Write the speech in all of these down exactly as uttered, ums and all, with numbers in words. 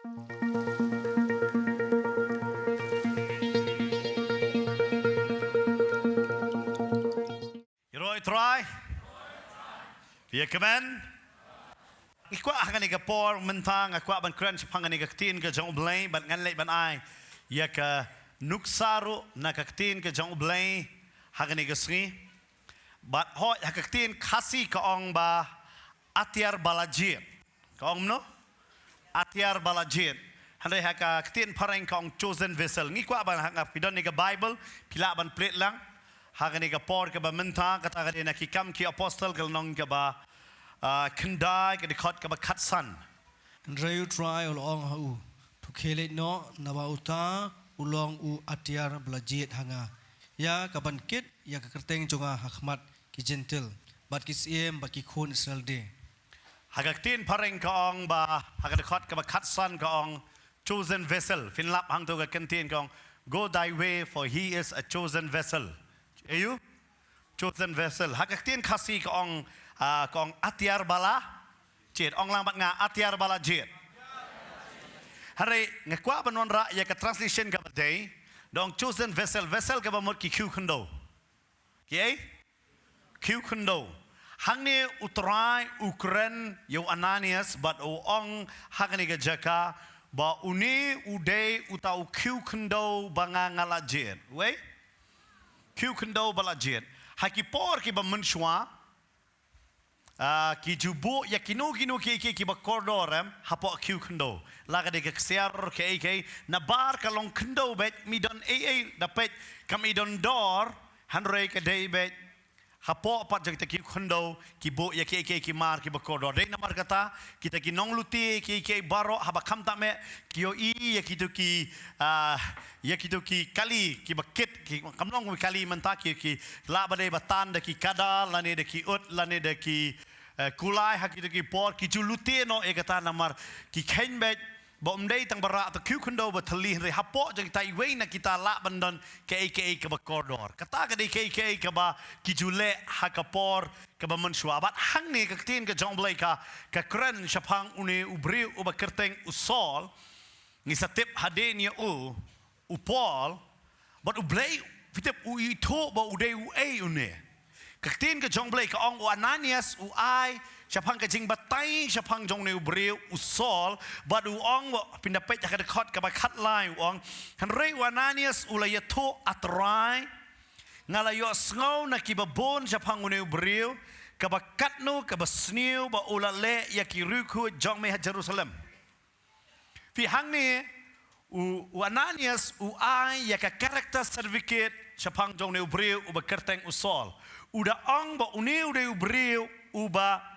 Ïaroh ïa u Trai. Ïa kmen. Ngi kwah ha kane ka por mynta nga kwah ban kren shaphang kane ka ktien ka jong U Blei bad ngan leit ban ai ïa ka nuksa ruh na ka ktien ka jong U Blei ha kane ka sngi. Bad hooid ha ka ktien Khasi ka ong ba atiar ba la jied. Ka ong kumno? Atiar ba la jied. Hynrei ha ka ktien phareng ka ong chosen vessel. Ngi kwah ban ha nga phi don ïa ka Bible, phi lah ban plie lang. Ha kane ka por kaba mynta kata ka dei na Ki Kam ki Apostol ka lynnong kaba, ah, khyndai ka dkhot kaba khatsan. Hynrei U Trai u la ong ha u, to khie leit noh, naba uta u long u atiar ba la jied ha nga, ïa kaban kit ïa ka kyrteng jong nga ha khmat ki Jentil bad ki syiem bad ki khun Israel de. Ha ka ktien phareng ka ong ba, ha ka dkhot kaba khatsan ka ong chosen vessel. Phin lap hangto ka kyntien ka ong, go thy way, for he is a chosen vessel. Aïu? Chosen vessel. Ha ka ktien Khasi ka ong, ah, ka ong atiar ba la jied. Ong lang bad nga, atiar ba la jied. Hynrei nga kwah ban wanrah ïa ka translation kaba dei, da ong chosen vessel, vessel kaba mut ki khiew khyndew. Kiei? Khiew khyndew. Hangne U Trai u kren ïa u Ananias bad u ong ha kane ka jaka ba une u dei uta u khiew khyndew ba nga nga la jied. Wei? Khiew khyndew ba la jied. Ha ki por kiba mynshuwa, ah, ki ju buh ïa kino kino kiei kiei kiba kordor em hapoh khiew khyndew. La ka dei ka ksiar kiei kiei, nabar ka long khyndew beit, ym don ei ei da peit, kam don dor, hynrei ka dei beit hapoh pat jong kita ki khyndew ki buh ïa kiei kiei ki mar kiba kordor. Dei namar kata kita ki nonglute kiei kiei baroh haba khamtam eh ki ïohi ïa kito ki, ah, ïa kito ki kali kiba kit, ki kam long kali mynta, ki, ki lah ba dei ba tan da ki kada lane da ki ut lane da ki, eh, kulai. Ha kito ki por ki ju lute noh ïa kata namar ki kheiñ beit ba ym dei tang ba rah uta u khiew khyndew ba thylli, hynrei hapoh jong kita iwei na kita lah ban don kaei kaei kaba kordor. Kata ka dei kaei kaei kaba ki ju leh ha ka por kaba mynshuwa. Bad hangne ka ktien ka jong U Blei ka, ka kren shaphang une u briew uba kyrteng u Saul. Ngi sa tip hadien ïa u, u Paul, bad U Blei, phi tip, u ithuh ba u dei uei une. Ka ktien ka jong U Blei ka ong u Ananias u ai shaphang ka jingbatai shaphang jong une u briew u Saul, bad u ong, phin da peit ha ka dkhot kaba khatlai u ong, hynrei u Ananias u la ïathuh, A Trai, nga la ïohsngew na kiba bun shaphang une u briew, kaba katno kaba sniew ba u la leh ïa ki riewkhuid jong me ha Jerusalem. Phi, hangne u, u Ananias u ai ïa ka character certificate shaphang jong une u briew uba kyrteng u Saul. U da ong ba une u dei u briew uba,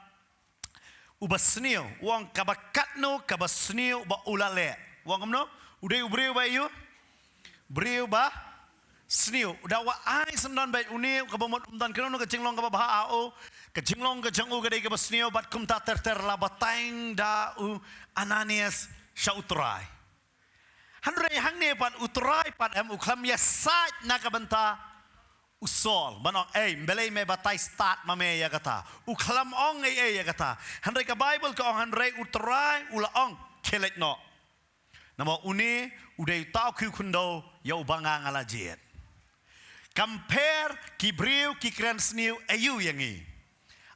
uba sniew. U ong kaba katno kaba sniew ba u la leh. U ong kumno? U dei u briew ba ïu? Briew ba sniew. Da u ai syndon beit une, kaba mut ym don kano kano ka jinglong kaba bha ha u. Ka jinglong ka jong u ka dei kaba sniew, bad kumta ter ter la batai da u Ananias sha U Trai. Hynrei hangne pat U Trai pat em u khlem ïasaid na ka bynta u Saul. Ban ong, ei, balei me batai stad ma me ïa kata? U khlem ong ei ei ïa kata. Hynrei ka Bible ka ong, hynrei U Trai u la ong, khie leit noh. Namar une u dei uta u khiew khyndew ïa uba nga nga la jied. Compare ki briew ki kren sniew aïu ïa ngi.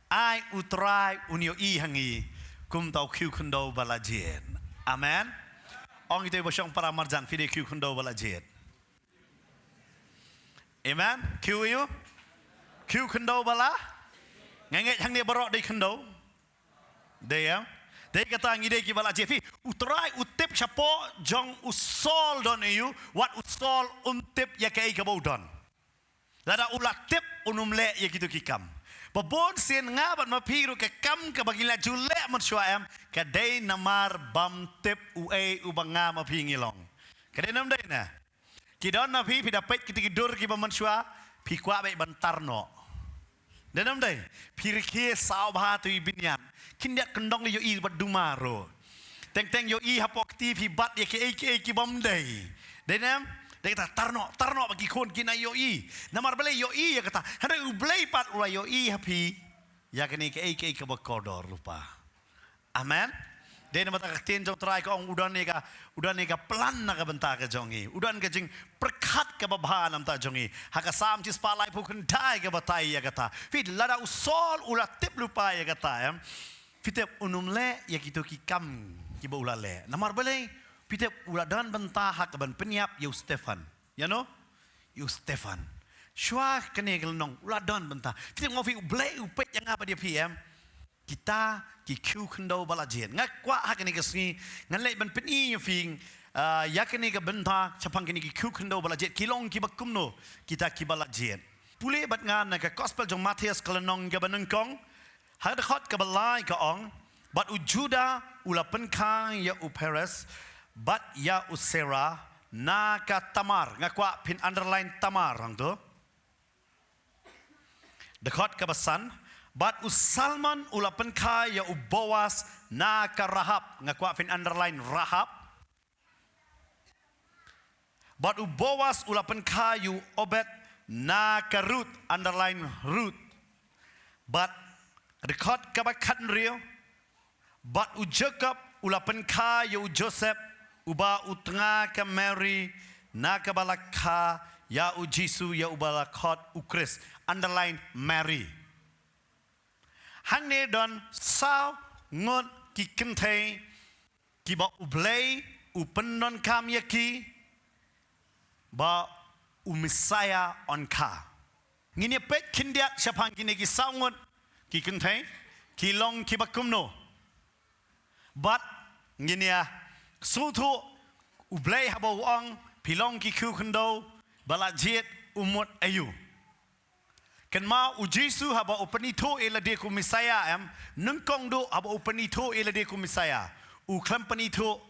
Ai U Trai un ïohi ha ngi kum uta u khiew khyndew ba la jied. Amen. Ong ïa uta uba shong para marjan, phi dei khiew khyndew ba la jied. Amen. Khiew aïu? Khiew khyndew ba la. Nga ngeit hangne baroh dei khyndew. Dei, em? Dei kata ngi dei kiba la jied. Phi, U Trai u tip shapoh jong u Saul don aïu, wat u Saul um tip ïa kaei kaba u don. Lada u la tip un ym leh ïa kito ki kam. Ba bun sien nga bad ma phi ruh ka kam kaba ngi la ju leh mynshuwa, em, ka dei namar bym tip uei uba nga ma phi ngi long. Ka dei ne ym dei ne? Ki don na phi, phi da peit kito ki dur kiba mynshuwa, phi kwah beit ban tar noh. Dei ne ym dei? Phi rkhie saw bha tu i bniat. Khyndiat kyndong ïohi bad duma ruh. Teng teng ïohi hapoh kti phi bat ïa kiei kiei kibym dei. Dei ne em? Dei kata tar noh, tar noh ba ki khun kin ïohi. Namar balei ïohi ïa kata? Hynrei U Blei pat u la ïohi ha phi ïa kane kiei kiei kaba kordor lypa. Amen. Dei namar kata ka ktien jong Trai ka ong u don ïa ka, u don ïa ka plan na ka bynta ka jong ngi. U don ka jingpyrkhat kaba bha namar ka jong ngi. Ha ka Salm shispah laiphew khyndai ka batai ïa kata. Phi lada u Saul u la tip lypa ïa kata, em. Phi tip un ym leh ïa kito ki kam kiba u la leh. Namar balei, phi tip u la don bynta ha kaban pynïap ïa u Stephan. Ïa no? Ïa u Stephan. Shuwa kane ka lynnong u la don bynta. Phi tip nga ong ïa phi, U Blei u peit ïa nga bad ïa phi, em. Kita ki khiew khyndew ba la jied. Nga kwah ha kane ka sngi ngan leit ban pyni ïa phi, ah, ïa kane ka bynta shaphang kine ki khiew khyndew ba la jied. Ki long kiba kumno kita kiba la jied. Pule bad nga na ka Gospel jong Mathaios ka lynnong kaba nyngkong. Ha ka dkhot kaba lai ka ong, bad u Judah u la pynkha ïa u Perez, bad ïa u Serah, na ka Tamar. Nga kwah phin underline Tamar hangto. Dkhot kaba san, bad u Salmon u la pynkha ïa u Boas na ka Rahab. Nga kwah phin underline Rahab. Bad u Boas u la pynkha ïa u Obed na ka Ruth, underline Ruth. Bad dkhot kaba khathynriew, bad u Jakob u la pynkha ïa u Joseph, uba u tnga ka Mary, na kaba la kha ïa u Jisu, ïa uba la khot u Khrist, underline Mary. Hangne don saw ngut ki kynthei kiba U Blei u pyndonkam ïa ki ba u Messiah un kha. Ngin ïa peit khyndiat shaphang kine ki saw ngut ki kynthei, ki long kiba kumno. Bad ngin ïa sngewthuh U Blei haba u ong phi long ki khiew khyndew ba la jied, u mut aïu. Kynmaw u Jisu haba u pynithuh ïa lade kum u Messiah, em, nyngkong duh haba u pynithuh ïa lade kum u Messiah, u khlem pynithuh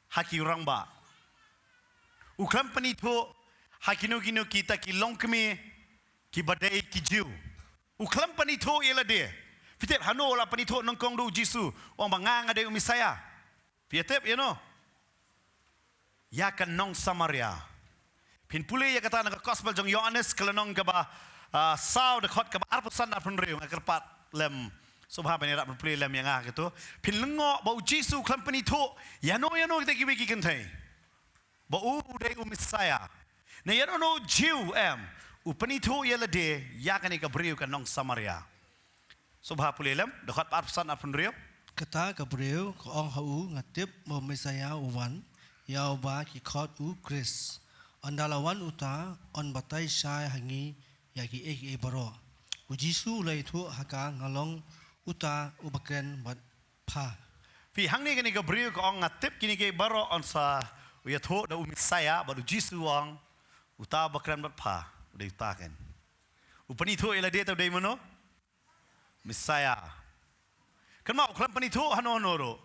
ha ki rangbah. U khlem pynithuh ha kino kino kita ki longkmie kiba dei ki Jiw. U khlem pynithuh ïa lade. Phi tip hano u la pynithuh nyngkong duh u Jisu, u ong ba nga nga dei u Messiah. Phi tip ïa no? Ïa ka nong Samaria. Phin pule ïa kata na ka Gospel jong Ïoannis ka lynnong kaba, ah, saw, dkhot kaba arphew san arphew hynriew, nga kyrpad lem. Sngewbha ban ïarap pule lem ïa nga kito. Phin lyngngoh ba u Jisu u khlem pynithuh ïano ïano kita kiwei ki kynthei ba u dei u Messiah. Na ïano ïano Jiw, em, u pynithuh ïa lade ïa kane ka briew ka nong Samaria. Sngewbha pule lem, dkhot arphew san arphew hynriew. Kata ka briew ka ong ha u, nga tip ba u Messiah u wan, ïa uba ki khot u Khrist. Ynda la wan uta, un batai shai ha ngi ïa kiei kiei baroh. U Jisu u la ïathuh ha ka, nga long uta uba kren bad pha. Phi, hangne kane ka briew ka ong nga tip kine kiei baroh, un sa u ïathuh da u Messiah, bad u Jisu u ong uta uba kren bad pha u dei uta kein. U pynithuh ïa lade te u dei mano? Messiah. Kynmaw u khlem pynithuh hano hano ruh.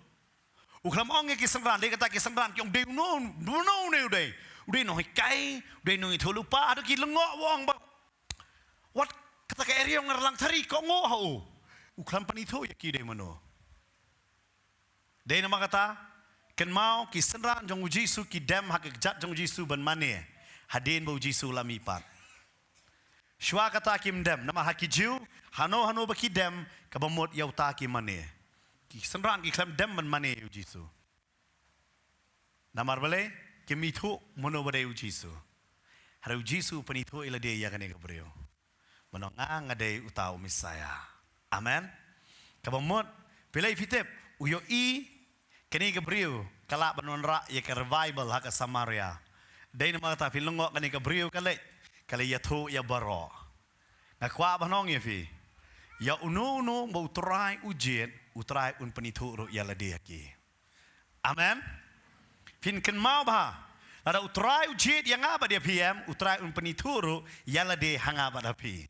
U khlem ong ïa ki synran, dei kata ki synran ki ong dei uno, uno une u dei. U dei nonghikai, u dei nongïathuhlypa, haduh ki lyngngoh u ong ba wat kata ka eriong Langthari ka ong ha u. U khlem pynithuh ïa ki dei mano. Dei namar kata, kynmaw ki synran jong u Jisu ki dem ha ka kjat jong u Jisu ban mane hadien ba u Jisu u la mihpat. Shuwa kata kim dem, namar ha ki Jiw hano hano ba ki dem, kaba mut ïa uta ki mane. Ki synran ki khlem dem ban mane ïa u Jisu. Namar balei, kim ithuh mano ba dei u Jisu. Hynrei u Jisu u pynithuh ïa lade ïa kane ka briew. Mano nga, nga dei uta u Messiah. Amen. Kaba mut, phi la ïohi, phi tip, u ïohi kane ka briew ka lah ban wanrah ïa ka revival ha ka Samaria. Dei namar kata phi lyngngoh kane ka briew ka leit, ka leit ïathuh ïa baroh. Nga kwah ban ong ïa phi, ïa uno uno ba u Trai u jied, u Trai un pynithuh ruh ïa lade ha ki. Amen. Phin kynmaw bha, lada u Trai u jied ïa nga bad ïa phi, em, u Trai un pynithuh ruh ïa lade ha nga bad ha phi.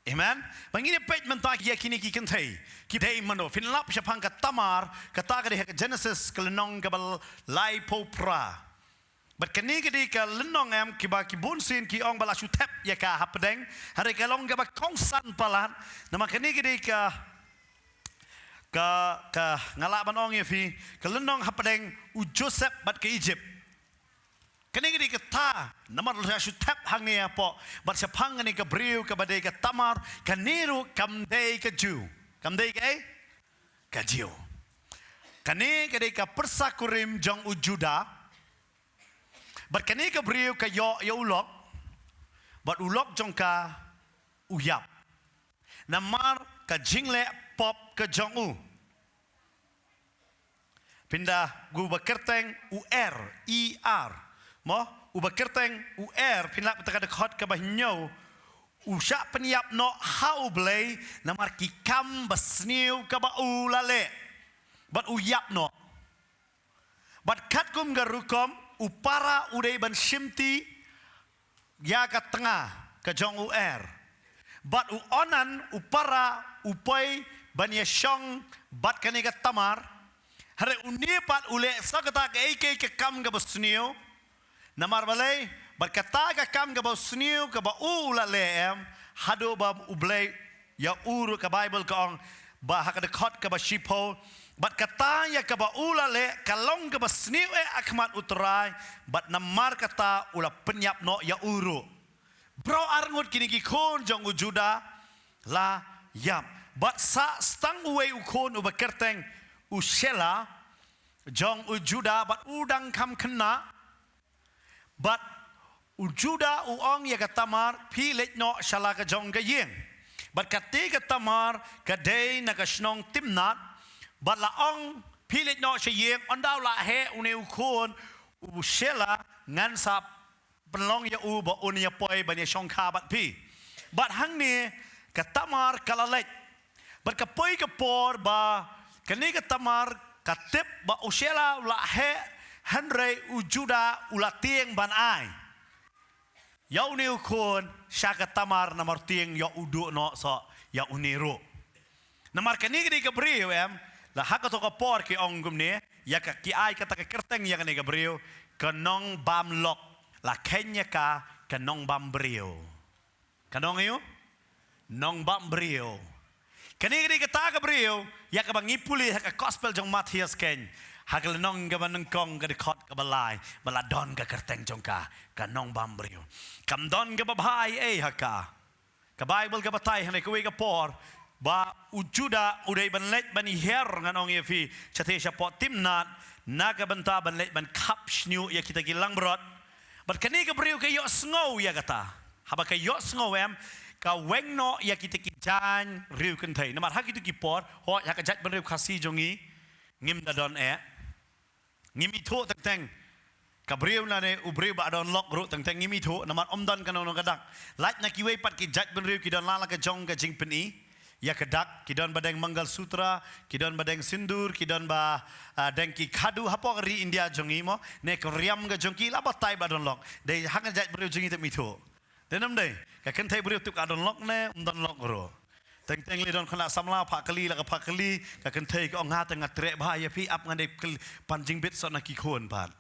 Amen. Ba ngin ïa peit mynta ïa kine ki kynthei ki dei mano. Phin lap shaphang ka Tamar, kata ka dei ha ka Genesis ka lynnong kaba laiphew phra. Bad kane ka dei ka lynnong, em, kiba ki bun sien ki ong ba la shu thep ïa ka hapdeng, hynrei ka long kaba kongsan palat. Namar kane ka dei ka, ka, ka nga lah ban ong ïa phi, ka lynnong hapdeng u Joseph bad ka Egypt. Kane ka dei kata, namar la shu thep hangne hapoh, bad shaphang kane ka briew kaba dei ka Tamar, kane ruh kam dei ka Jiw. Kam dei kaei? Ka Jiw. Kane ka dei ka pyrsa kurim jong u Judah. Bad kane ka briew ka ïoh ïa u lok. Bad u lok jong ka u ïap. Namar ka jingleh pop ka jong u. Pynda uba kyrteng u Er, E R. Mo, uba kyrteng u Er, pynlap ïa ka dkhot kaba hynñiew. U shah pynïap noh ha U Blei, namar ki kam basniew kaba u la leh. Bad u ïap noh. Bad katkum ka rukom, u para u dei ban shimti, ïa ka tnga, ka jong u Er. Bad u Onan, u para, u poi, ban ïashong, bad kane ka Tamar. Hynrei une pat u leh sa kata kaei kaei ka kam kaba sniew. Namar balei, bad kata ka kam kaba sniew, kaba u la leh em, haduh ba U Blei, ïa u ruh ka Baibl ka ong, ba ha ka dkhot kaba shiphew, bad kata ïa kaba u la leh, ka long kaba sniew eh ha khmat U Trai, bad namar kata u la pynïap noh ïa u ruh. Baroh arngut kine ki khun jong u Judah, la ïap. Bad sa tang uwei u khun uba kyrteng u Shelah, jong u Judah, bad u dang kham khynnah, bad u Judah u ong ïa ka Tamar, phi leit noh sha la ka jong ka ïing. Bad kata ka Tamar, ka dei na ka shnong Timnat, bad la ong, phi leit noh sha ïing, ynda u la heh une u khun, u Shelah, ngan sa pynlong ïa u ba un ïa poi ban ïa shongkha bad phi. Bad hangne ka Tamar ka la leit. Bad ka poi ka por ba kane ka Tamar ka tip ba u Shelah u la heh, hynrei u Judah u la tieng ban ai ïa une u khun sha ka Tamar namar tieng ïa u duh noh sa ïa une ruh. Namar kane ka dei ka briew em, la ha kato ka por ki ong kumne, ïa ka ki ai kata ka kyrteng ïa kane ka briew, ka nongbam lok, la kheiñ ïa ka, ka nongbam briew. Ka nong aïu? Nongbam briew. Kane ka dei kata ka briew, ïa kaba ngi pule ha ka gospel jong Mathaios kheiñ, ha ka lynnong kaba nyngkong ka dkhot kaba lai, ba la don ka kyrteng jong ka, ka nongbam briew. Kam don kaba bha ei ei ha ka. Ka Baibl ka batai hangne kawei ka por, ba u Judah u dei ban leit ban hiar ngan ong ïa phi, shatei shapoh Timnat, na ka bynta ban leit ban khap shñiuh ïa kita ki langbrot. Bad kane ka briew ka ïohsngew ïa kata. Haba ka ïohsngew em, ka weng noh ïa kita ki jaiñ riewkynthei. Namar ha kito ki por, hooid ha ka jaitbynriew Khasi jong ngi, ngim da don eh. Ngim ithuh teng teng. Ka briew lane u briew ba don lok ruh teng teng ngim ithuh, namar ym don kano kano ka dak. Lait na kiwei pat ki jaitbynriew ki don la la ka jong ka jingpyni ïa ka dak, ki don ba deng Mangalsutra, ki don ba deng sindur, ki don ba, ah, deng ki khadu hapoh ka ri India jong ngi mo, ne ka riam ka jong ki la batai ba don lok. Dei ha ka jaitbynriew jong ngi te ym ithuh. Dei ne ym dei, ka kynthei briew tip ka don lok ne ym don lok ruh. Teng teng lei don khynnah samla phah kali la ka phah kali, ka kynthei ka ong nga te nga treh bha ïa phi, ap ngan dei kali pan jingbit sot na ki khun pat.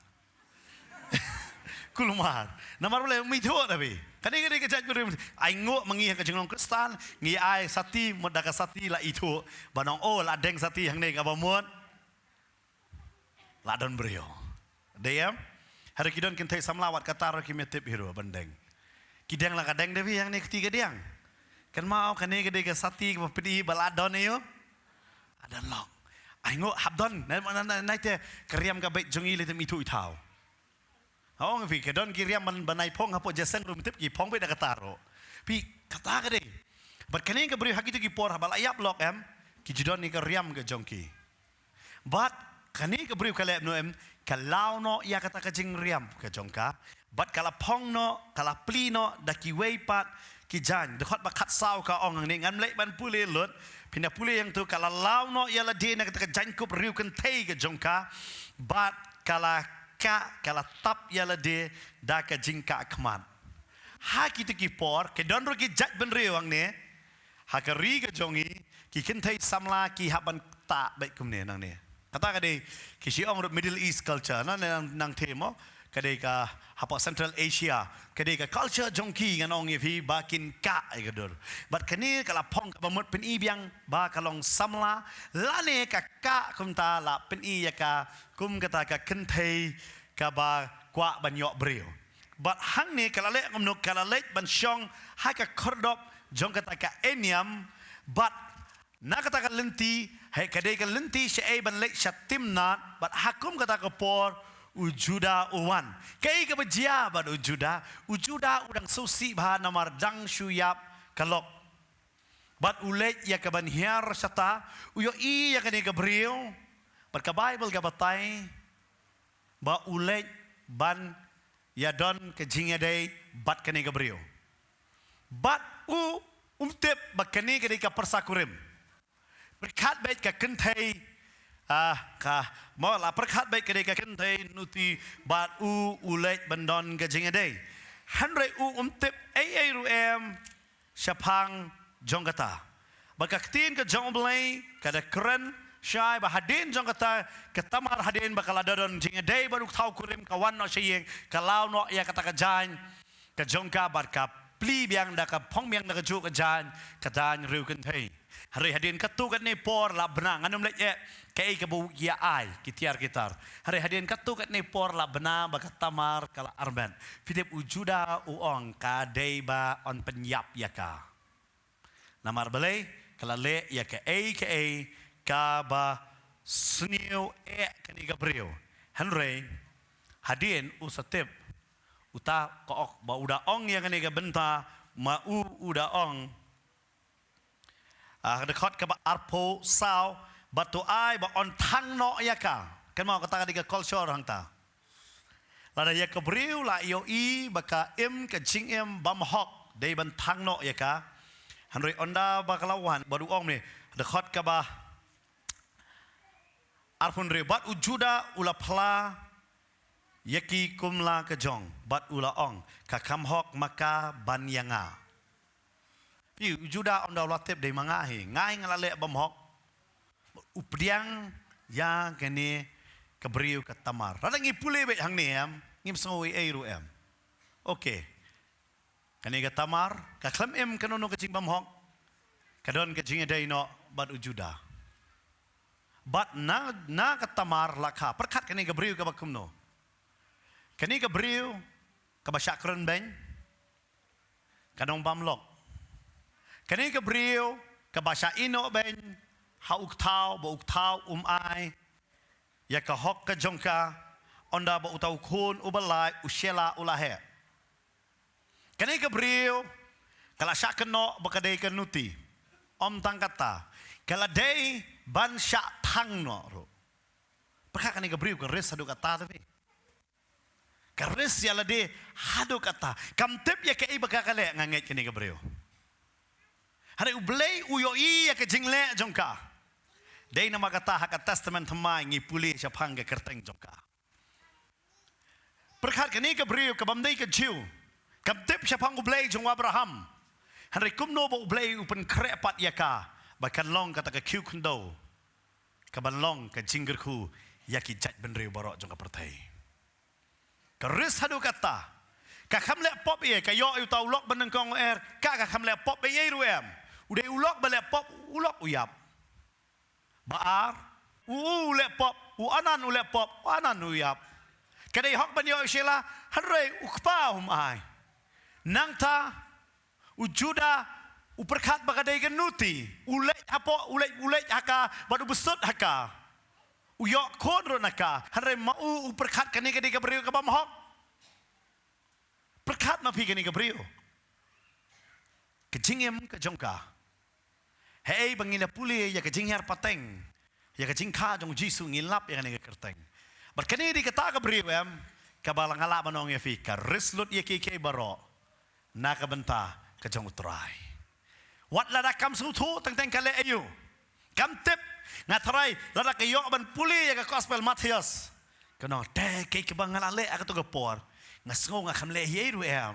Kulmar. Namar balei ym ithuh da phi. Kane ka dei ka jaitbynriew. Ai nguh ma ngi ha ka jinglong Khristan, ngi ai sati, mut da ka sati la ithuh. Ba nong o la deng sati hangne kaba mut. La don briew. Dei em? Hynrei ki don kynthei samla wat kata ruh kim tip hi ruh ban deng. Ki deng la ka deng da phi hangne kti ka diang. Kynmaw kane ka dei ka sati kaba pyni ba la don aïu? La don lok. Ai nguh hap don. Nai, nai, nai, nai te ka riam ka beit jong ngi lei te ym ithuh ithaw. Ong phi ka don ki riam ban, ban ai phong hapoh jingïaseng ruh ym tip ki phong beit da kata ruh. Phi kata ka dei. Bad kane ka briew ha kito ki por haba la ïap lok em, ki ju don ïa ka riam ka jong ki. Bad kane ka briew ka leh kumno em, ka law noh ïa kata ka jingriam ka jong ka. Bad ka la phong noh, ka la plie noh da kiwei pat ki jaiñ. Dkhot ba khatsaw ka ong hangne, ngam leit ban pule lut. Phin da pule hangto, ka la law noh ïa lade na kata ka jaiñkup riewkynthei ka jong ka. Bad ka la kah, ka la tap ïa lade da ka jingkah khmat. Ha kito ki por, ki don ruh ki jaitbynriew hangne, ha ka ri ka jong ngi, ki kynthei samla ki hap ban ktah beit kumne nangne. Kata ka dei, ki shu ong ruh Middle East culture, na, na, nang, nangtei mo, ka dei ka hapoh Central Asia, ka dei ka culture jong ki ngan ong ïa phi ba kin kah ïa ka dur. Bad kane ka la phong kaba mut pyni biang ba ka long samla, lane ka kah kumta la pyni ïa ka kum kata ka kynthei kaba kwah ban ïoh briew. Bad hangne ka la leh kumno, ka la leit ban shong ha ka khyrdop jong kata ka Enaim, bad na kata ka lynti Hei, ka dei ka lynti shaei ban leit sha Timnat, bad ha kum kata ka por u Juda u wan. Kaei kaba jia bad u Juda? U Juda u dang sngewsih bha namar dang shu ïap ka lok. Bad u leit ïa ka ban hiar shata, u ïohi ïa kane ka briew. Bad ka Baibl ka batai ba u leit ban ïadon ka jingïadei bad kane ka briew. Bad u um tip ba kane ka dei ka pyrsa kurim. Pyrkhat beit ka kynthei, ah, ka, mo la pyrkhat beit ka dei ka kynthei nuti bad u u leit ban don ka jingïadei. Hynrei u um tip ei ei ruh em shaphang jong kata. Bad ka ktien ka jong U Blei ka da kren shai ba hadien jong kata, ka Tamar hadien ba ka la da don jingïadei bad u kthaw kurim, ka wan noh sha ïing, ka law noh ïa kata ka jaiñ ka jong ka bad ka plie biang da, ka phong biang da kajuh ka jaiñ, ka jaiñ riewkynthei. Hynrei hadien katto katne por la bna, ngan ym leh eh kaei kaba u ïa ai ki tiar ki tar. Hynrei hadien katto katne por la bna ba ka Tamar ka la armet. Phi tip u Juda u ong ka dei ba yn pynïap ïa ka. Namar balei? Ka la leh ïa kaei kaei kaba sniew eh kane ka briew. Hynrei hadien u sa tip, uta ka ok ba u da ong ïa kane ka bynta, ma u u da ong, ah, dkhot kaba arphew saw, ba to ai ba yn thang noh ïa ka. Kynmaw kata ka dei ka culture hangta. Lada ïa ka briew la ïohi ba ka im ka jingim bymhok, dei ban thang noh ïa ka. Hynrei ynda ba ka la wan, bad u ong ne, dkhot kaba arphew hynriew, bad u Juda u la phla ïa ki kumla ka jong, bad u la ong, ka kham hok ma ka ban ïa nga. Phi, u Juda ynda u la tip dei ma nga hi, nga hi nga la leh bymhok. U pdiang ïa kane ka briew ka Tamar. Lada ngi pule beit hangne em, ngim sngew ei ei ruh em. Okay. Kane ka Tamar ka khlem im kano kano ka jingbymhok. Ka don ka jingïadei noh bad u Juda. Bad na, na ka Tamar la kha. Pyrkhat kane ka briew kaba kumno. Kane ka briew kaba shah kren beiñ, ka nongbam lok. Kane ka briew kaba shah ïehnoh beiñ ha u kthaw, ba u kthaw um ai ïa ka hok ka jong ka, ynda ba uta u khun uba lai u Shelah u la heh. Kane ka briew ka la shah kynnoh ba ka dei ka nuti. Ym tang kata, ka la dei ban shah thang noh ruh. Pyrkhat kane ka briew ka risk haduh katta, te phi. Ka risk ïa lade haduh katta. Kam tip ïa kaei ba ka ka leh, nga ngeit, kane ka briew. Hynrei U Blei u ïohi ïa ka jingleh jong ka. Dei namar kata ha ka Testament Thymmai ngi pule shaphang ka kyrteng jong ka. Pyrkhat kane ka briew kabym dei ka Jiw. Kam tip shaphang U Blei jong u Abraham. Hynrei kumno ba U Blei u pynkhreh pat ïa ka ba kan long kata ka khiew khyndew kaban long ka jingkyrkhu ïa ki jaitbynriew baroh jong ka pyrthei. Ka risk haduh katta. Ka kham leh pop ei ei, ka ïoh ïa uta u lok ba nyngkong u Er, ka, ka kham leh pop ei ei ruh em. U dei u lok ba leh pop, u lok u ïap. Ba ar, u, u leh pop, u Onan u leh pop, u Onan u ïap. Ka dei hok ban ïoh ïa u Shelah, hynrei u kpa um ai. Nangta u Juda u pyrkhat ba ka dei ka nuti, u leit hapoh, u leit, u leit ha ka, bad u bsut ha ka. U ïoh khun ruh na ka, hynrei ma u, u pyrkhat kane ka dei ka briew kabym hok. Pyrkhat ma phi kane ka briew. Ka jingim ka jong ka. Hei, ba ngi la pule ïa ka jinghiar pateng, ïa ka jingkha jong u Jisu, ngi lap ïa kane ka kyrteng. Bad kane dei kata ka briew em, kaba la nga lah ban ong ïa phi, ka risk lut ïa kiei kiei baroh na ka bynta ka jong U Trai. Wat lada kam sngewthuh teng teng ka leh aïu. Kam tip, nga tharai lada ka ïoh ban pule ïa ka Gospel Mathaios, ka ong, te kaei kaba nga la leh ha kato ka por, nga sngew nga kham leh ei ei ruh em.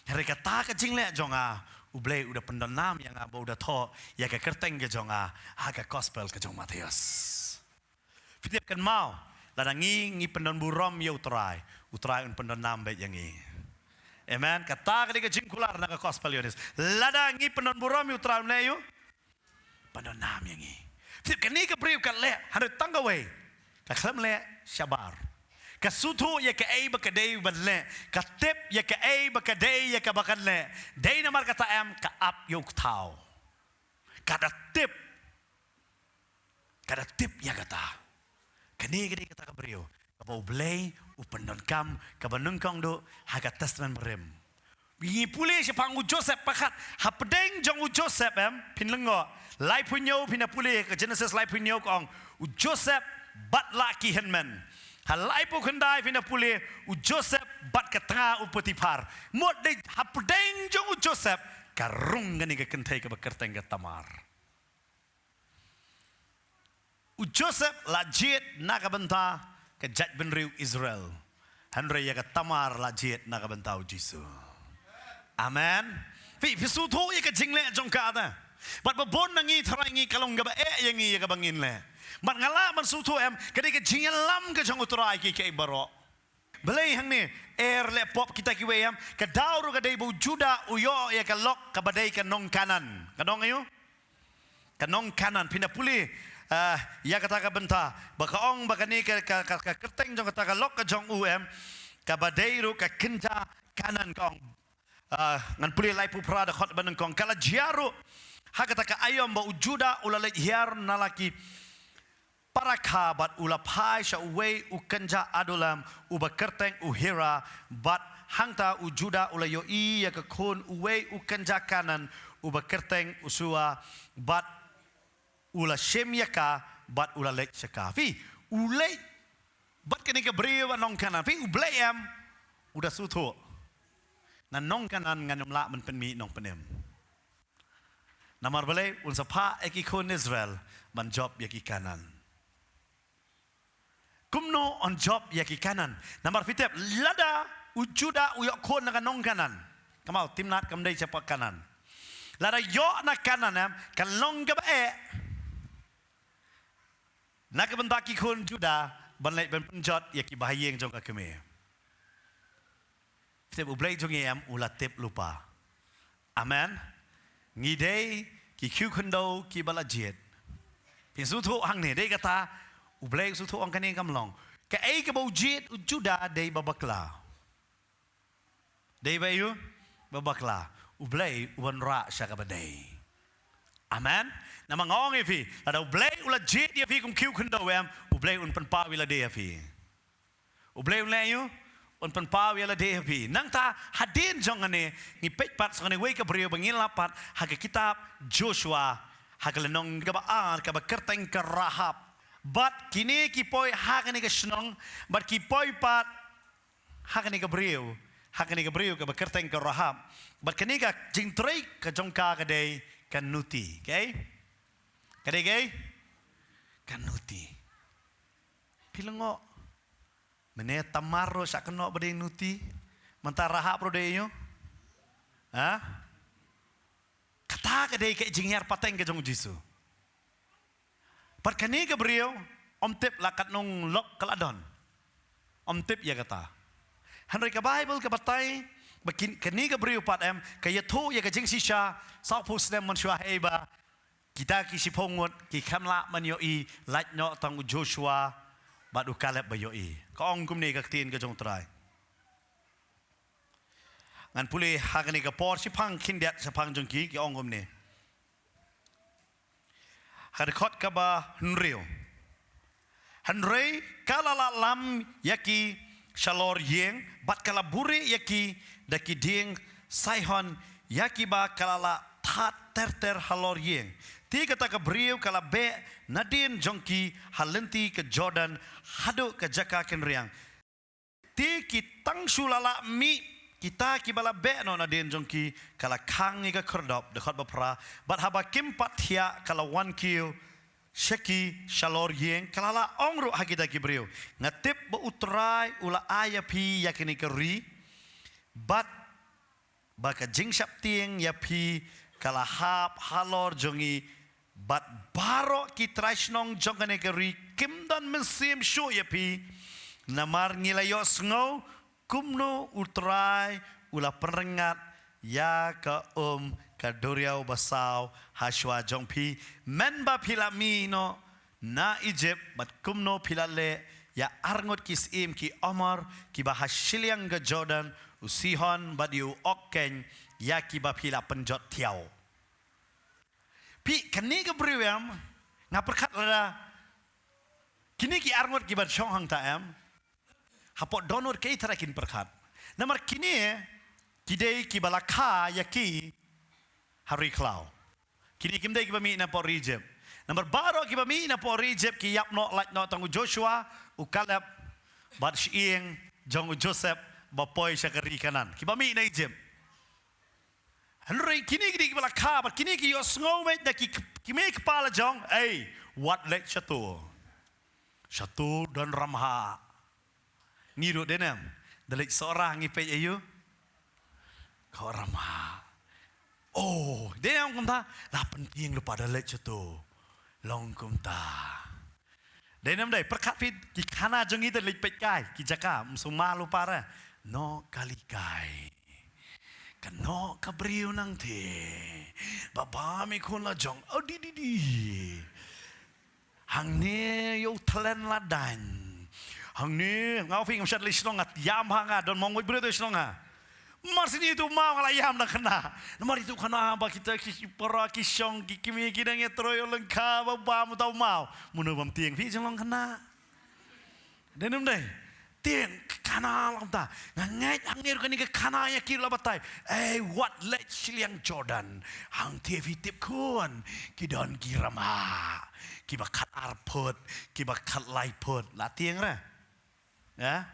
Hynrei kata ka jingleh jong nga, U Blei u da pyndonnam ïa nga ba u da thoh ïa ka kyrteng ka jong nga ha ka Gospel ka jong Mathaios. Phi tip, kynmaw, lada ngi, ngi pyndonburom ïa U Trai, U Trai un pyndonnam beit ïa ngi. Amen. Kata ka dei ka jingkular na ka Gospel Ïoannis. Lada ngi pyndonburom ïa U Trai, un leh aïu? Pyndonnam ïa ngi. Phi tip, kane ka briew ka leh, hynrei tang kawei, ka khlem leh shabar. Ka sngewthuh ïa kaei ba ka dei ban leh, ka tip ïa kaei ba ka dei ïa kaba kan leh. Dei namar kata em, ka ap ïa u kthaw. Ka da tip. Ka da tip ïa kata. Kane ka dei kata ka briew kaba U Blei u pyndonkam kaba nyngkong duh ha ka Testament Barim. Ngi pule shaphang u Joseph, pakat hapdeng jong u Joseph em, phin lyngngoh. Laiphew hynñiew phin da pule, ka Genesis laiphew hynñiew ka ong, u Joseph bad la ki hynmen. Ha laiphew khyndai phin da pule, u Joseph bad ka tnga u Potiphar. Mut dei hapdeng jong u Joseph ka rung kane ka kynthei kaba kyrteng ka Tamar. U Joseph la jied na ka bynta ka jaitbynriew Israel. Hynrei ïa ka Tamar la jied na ka bynta u Jisu. Amen. Phi, phi sngewthuh ïa ka jingleh jong ka, ata? Bad ba bun na ngi, tharai ngi ka long kaba eh ïa ngi ïa kaba ngin leh. Bad nga lah ban sngewthuh em, ka dei ka jingïalam ka jong U Trai kiei kiei baroh. Balei hangne, eh, leh pop kita kiwei em, ka daw ruh ka dei ba u Judah u ïoh ïa ka lok kaba dei ka nong Kanaan. Ka nong aïu? Ka nong Kanaan. Phin da pule, eh, ïa kata ka bynta ba ka ong ba kane ka, ka, ka, ka kyrteng jong kata ka lok ka jong u em, kaba dei ruh ka kynja Kanaan, ka ong. Eh, ngan pule laiphew phra dkhot banyngkong. Ka la jia ruh ha kata ka aïom ba u Judah u la leit hiar na la ki para kha bad u la phai sha uwei u kynja Adullam uba kyrteng u Hira, bad hangta u Judah u la ïohi ïa ka khun uwei u kynja Kanaan uba kyrteng u Sua, bad u la shim ïa ka bad u la leit sha ka. Phi, u leit bad kane ka briew ba nong Kanaan. Phi, U Blei em u da sngewthuh, na nong Kanaan ngan ym lah ban pynmih nongpynim. Namar balei? Un sa phah ïa ki khun Israel ban jop ïa ki Kanaan. Kumno un jop ïa ki Kanaan? Namar phi tip, lada u Judah u ïoh khun na ka nong Kanaan, kamau Timnat kam dei shapoh Kanaan. Lada ïoh na Kanaan em, ka long kaba eh na ka bynta ki khun Judah ban leit ban pynjot ïa ki bahaïing jong ka kmie. Tip, U Blei jong ngi em u la tip lypa. Amen. Ngi dei ki khiew khyndew kiba la jied. Phin sngewthuh hangne, dei kata U Blei u sngewthuh, ong kane kam long. Kaei kaba u jied u Judah dei ba bakla. Dei ba aïu? Ba bakla. U Blei u wanrah sha kaba dei. Amen. Namar nga ong ïa phi, lada U Blei u la jied ïa phi kum khiew khyndew em, U Blei un pynpaw ïa lade ïa phi. U Blei un leh aïu? Un pynpaw ïa lade ïa phi. Nangta hadien jong kane, ngi peit pat sa kane, wei ka briew ba ngin lap pat ha ka kitab Joshua, ha ka lynnong kaba ar, kaba kyrteng ka Rahab. Bad kine ki poi ha kane ka shnong, bad ki poi pat ha kane ka briew, ha kane ka briew kaba kyrteng ka Rahab. Bad kane ka jingtrei ka jong ka ka dei ka nuti, okay? Ka dei kaei? Ka nuti. Phi lyngngoh, mynne Tamar ruh shah kynnoh ba dei nuti. Mynta Rahab ruh dei aïu? Ha? Kata ka dei ka jinghiar pateng ka jong u Jisu. Bad kane ka briew, ym tip la katno lok ka la don. Ym tip ïa kata. Hynrei ka Baibl ka batai ba kin, kane ka briew pat em, ka ïathuh ïa ka jingshisha, sawphew snem mynshuwa, haba kita ki shiphew ngut ki khlem lah ban ïohi, lait noh tang u Joshua bad u Kaleb ba ïohi. Ka ong kumne ka ktien ka jong u Trai. Ngan pule ha kane ka por shaphang khyndiat shaphang jong ki, ki ong kumne. Ha dkhot kaba hynriew. Hynrei ka la lah lam ïa ki shalor ïing, bad ka la buhrieh ïa ki da ki dieng Sihon, ïa kiba ka la lah thad ter ter halor ïing. Te kata ka briew ka la beh nadien jong ki ha lynti ka Jordan haduh ka jaka kynriang. Te ki tang shu la lah mih, kita kiba la beh noh nadien jong ki, ka la khang ïa ka khyrdop, dkhot ba phra, bad haba kim pat thiah ka la wan kiew sha ki shalor ïing, ka la lah ong ruh ha kita ki briew, nga tip ba u Trai u la ai ïa phi ïa kane ka ri, bad ba ka jingsheptieng ïa phi ka la hap halor jong ngi, bad baroh ki trai shnong jong kane ka ri kim don mynsiem shuh ïa phi, namar ngi la ïohsngew kumno u Trai u la pynrngat ïa ka um ka duriaw basaw ha shuwa jong phi, mynba phi la mih noh na Ijipt, bad kumno phi la leh ïa arngut ki syiem ki Amor, kiba ha shiliang ka Jordan, u Sihon bad ïa u Og keiñ, ïa kiba phi la pynjot thiaw. Phi, kane ka briew em, nga pyrkhat lada Kine ki arngut kiba shong hangta em, hapoh dohnud kaei tharai kin pyrkhat? Namar kine ki dei kiba la kha ïa ki ha ri khlaw. Kine kim dei kiba mih napoh ri Ijip. Namar baroh kiba mih napoh ri Ijip ki ïap noh, lait noh tang u Joshua, u Kaleb, bad shyieng jong u Joseph ba poi sha ka ri Kanaan. Kiba mih na Ijip. Hynrei kine ki dei kiba la kha, bad kine ki ïohsngew beit da ki, ki mei kpa la jong, ei, wat leit shato. Shato don ramhah. Ngi ruh dei ne em, da leit Sohra ngi peit aïu? Ka ramhah. Oh, dei ne em kumta, la pyntieng lypa da leit shato. Long kumta. Dei ne em dei, pyrkhat phi, ki khana jong ngi da leit peit kai, ki jaka, ym sngewma lypa re. Noh kali kai. Ka noh ka briew nangtei. Ba bam i khun la jong. Oh, di, di, di. Hangne ïa u thlen la daiñ. Hangne, nga ong phi ngam shym leit shnong, nga ïam ha, nga don mong wei briew te shnong ha. Mar sini itu maw nga la ïam na khynnah. Namar itu khynnah ba kita ki, ki para ki shong ki kmie ki dang ïatrei ïa u lyngkha ba bam uta u maw. Mano bym tieng phi jinglong khynnah. Dei ne em dei. Tieng, khana lang ta. Nga ngeit hangne ruh kane ka khana ïa ki la batai. Ei, wat leit shiliang Jordan. Hangtei phi tip khun. Ki don ki ramhah. Kiba khat ar phut, kiba khat lai phut. La tieng re. Ya?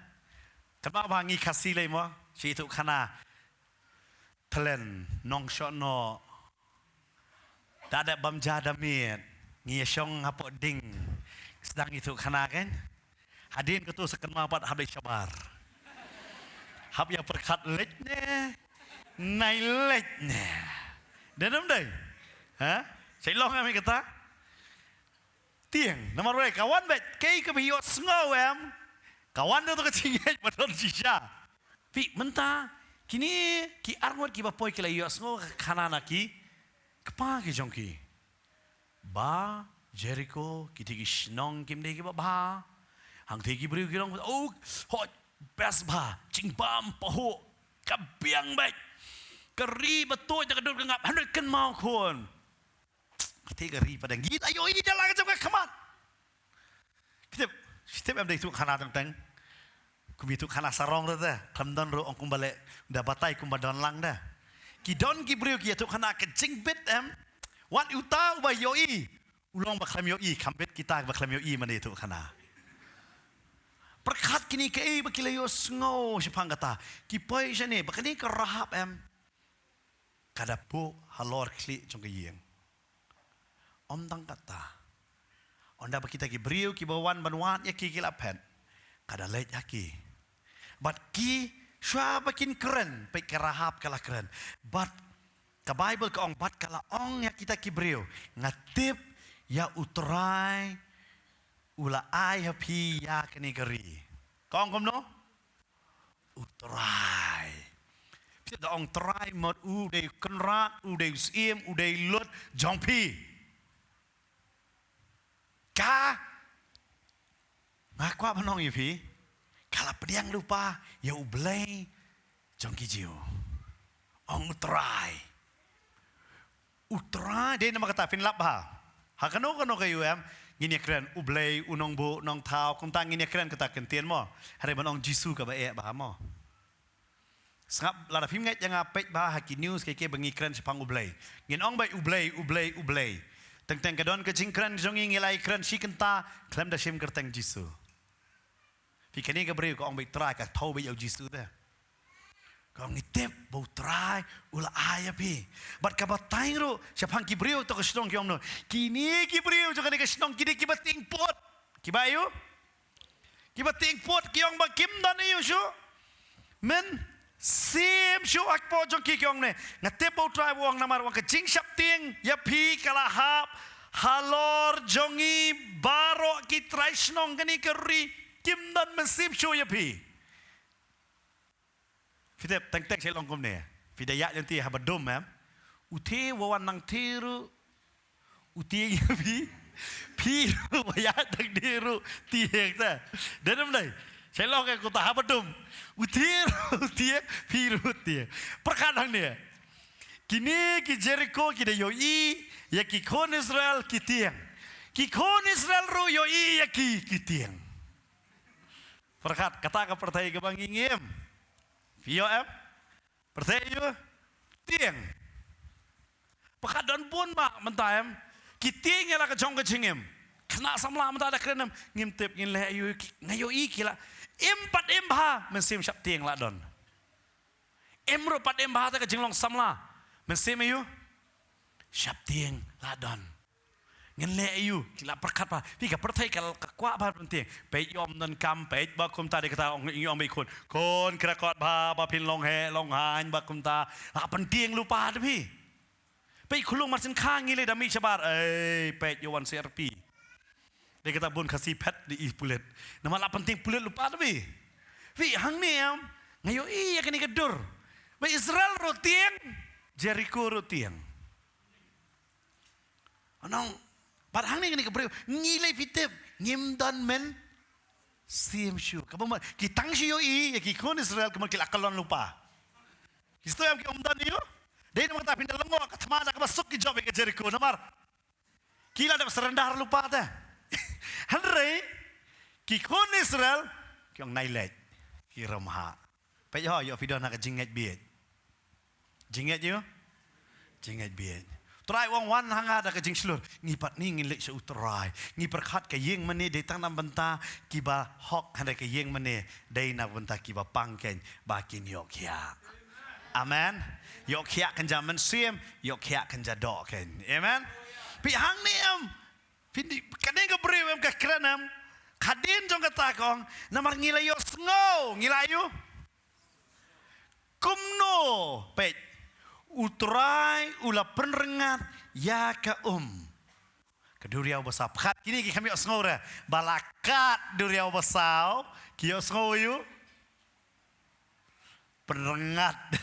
Katba ba ngi Khasi lei mo. Shi itu khana. Thlen, nong shoh noh. Da dep bam ja da miet. Ngi ïa shong hapoh ding. Sdang itu khana kan. Hadien katu sa kynmaw pat hap leit shabar. Hap ïa pyrkhat leit ne. Nai leit ne. Dei ne em dei. Ha? Sa long em kata. Tieng, namar wei, ka wan beit, kaei kaba ïohsngew em. Ka wan da to ka jingngeit ba don shisha. Phi, mynta, kine, ki arngut kiba poi ki la ïohsngew ka khana na ki kpa ki jong ki. Ba Jeriko, kitei ki shnong kim dei kiba bha. Hangtei ki briew ki long, oh, hooid, best bha, jingbam pahuh, ka biang beit. Ka ri ba tuid da ka dud ka ngap, hynrei kynmaw khun. Te ka ri pat dang ngi la ïohi da la ka jong ka khmat. Phi tip, phi tip em dei tu khana teng teng. Kum itu khana sarong te te. Khlem don ruh ong kumba leh, da batai kumba don lang da. Ki don ki briew ki ïa tu khana ka jingbit em. Wat uta uba ïohi. U long ba khlem ïohi, kham bit kita ba khlem ïohi mane tu khana. Pyrkhat kine kaei ba ki la ïohsngew shaphang kata. Ki poi shane, ba kane ka Rahab em. Ka da buh halor khlieh jong ka ïing. Ym tang kata. Ynda ba kita ki briew kiba wan ban wad ïa ki ki la phet. Ka da leit ha ki. Bad ki shuwa ba kin kren, peit ka Rahab ka la kren. Bad ka Baibl ka ong bad ka la ong ïa kita ki briew. Nga tip ïa U Trai u la ai ha phi ïa kane ka ri. Ka ong kumno? U Trai. Phi da ong Trai mut u dei u Kynrad, u dei u Syiem, u dei u Lut jong phi. Ka, nga kwah ban ong ïa phi, ka la pdiang lypa ïa U Blei jong ki Jiw. Ong U Trai. U Trai, dei namar kata phin lap bha. Ha kano kano ka ïing em, ngin ïa kren U Blei, U Nongbuh Nongthaw, kumta ngin ïa kren kata kyntien mo. Hynrei ban ong Jisu kaba eh bha mo. Sngap, lada phim ngeit ïa nga, peit bha ha ki news, kaei kaei ba ngi kren shaphang U Blei. Ngin ong beit U Blei, U Blei, U Blei. Teng teng ka don ka jingkren jong ngi, ngi la ïa kren shi kynta khlem da shim kyrteng Jisu. Phi, kane ka briew ka ong beit Trai, ka thaw beit ïa U Jisu te. Ka ong ngi tip ba U Trai u la ai ïa phi. Bad kaba tang ruh shaphang ki briew to ka shnong ki ong no. Kine ki briew jong kane ka shnong ki dei kiba tieng put. Kiba aïu? Kiba tieng put, ki ong ba kim don aïu shuh. Mynsiem shuh ha kpoh jong ki, ki ong ne. Nga tip ba U Trai u ong namar u ong ka jingsheptieng ïa phi ka la hap halor jong ngi baroh ki trai shnong kane ka ri. Kim don mynsiem shuh ïa phi. Phi tip, teng teng sa long kumne. Phi da ïaid lynti haba dum em. Utei u wan nangtei ruh. Utei ïa phi. Phi ruh ba ïaid nangtei ruh. Tieng te. Dei ne ym dei. Sa long kumta haba dum. Utei ruh, utei. Phi ruh tieng. Pyrkhat hangne. Kine ki Jeriko ki da ïohi ïa ki khun Israel ki tieng. Ki khun Israel ruh ïohi ïa ki, ki tieng. Pyrkhat, kata ka pyrthei kaba ngi ngim. Phi ïoh em? Pyrthei ïoh tieng. Pyrkhat don bun ba mynta em. Ki tieng ïa la ka jong ka jingim. Khynnah samla mynta da kren em. Ngim tip ngin leh ïa u ki, nga ïohi ki la. Im pat im bha, mynsiem shap tieng la don. Im ruh pat im bha te ka jinglong samla. Mynsiem ïa u shap tieng la don. Ngin leh ïa u, ki la pyrkhat bha. Phi, ka pyrthei ka, ka kwah bha pyntieng. Peit ïoh ym don kam, peit ba kumta, dei kata ong, ong, ong ba i khun. Khun, kyrkhu bha, ba phin long heh, long haiñ, ba kumta. La pyntieng lypa te phi. Peit khunlung mar sien kha ngi lei da mih shabar. Ei, peit ïoh wan C R P. Dei kata bun Khasi phet dei i pulit. Namar la pyntieng pulit lypa te phi. Phi, hangne em, nga ïohi ïa kane ka dur. Ba Israel ruh tieng, Jeriko ruh tieng. Nong, bad hangne kane ka briew, ngi lei phi tip, ngim don mynsiem shuh. Kaba mut, ki tang shu ïohi ïa ki khun Israel, kumno ki la kyllon lypa. Ki sdang em ki ym don ïa u. Dei namar kata phin da lyngngoh ka thma da kaba suk ki jop ïa ka Jeriko, namar ki la dep surrender lypa te. Hynrei ki khun Israel ki ong nai leit, ki rem ha. Peit ho, ïoh phi don ha ka jingngeit bieit. Jingngeit ïoh? Jingngeit bieit. Trai u ong wan ha nga da ka jingshlur. Ngi pat ni ngin leit sha u Trai. Ngi pyrkhat ka ïing mane dei tang na bynta kiba hok, hynrei ka ïing mane dei na bynta kiba pang kein ba kin ïoh khiah. Amen. Ïoh khiah kynja mynsiem, ïoh khiah kynja doh kein. Amen. Phi, hangne em. Phi, kane ka briew em ka kren em. Hadien jong kata ka ong, namar ngi la ïohsngew, ngi la ïoh. Kumno, peit. U Trai u la pynrngat ïa ka um. Ka duriaw basaw. Pyrkhat kine ki kham ïohsngew re. Ba la kat duriaw basaw. Ki ïohsngew ïa u. Pynrngat.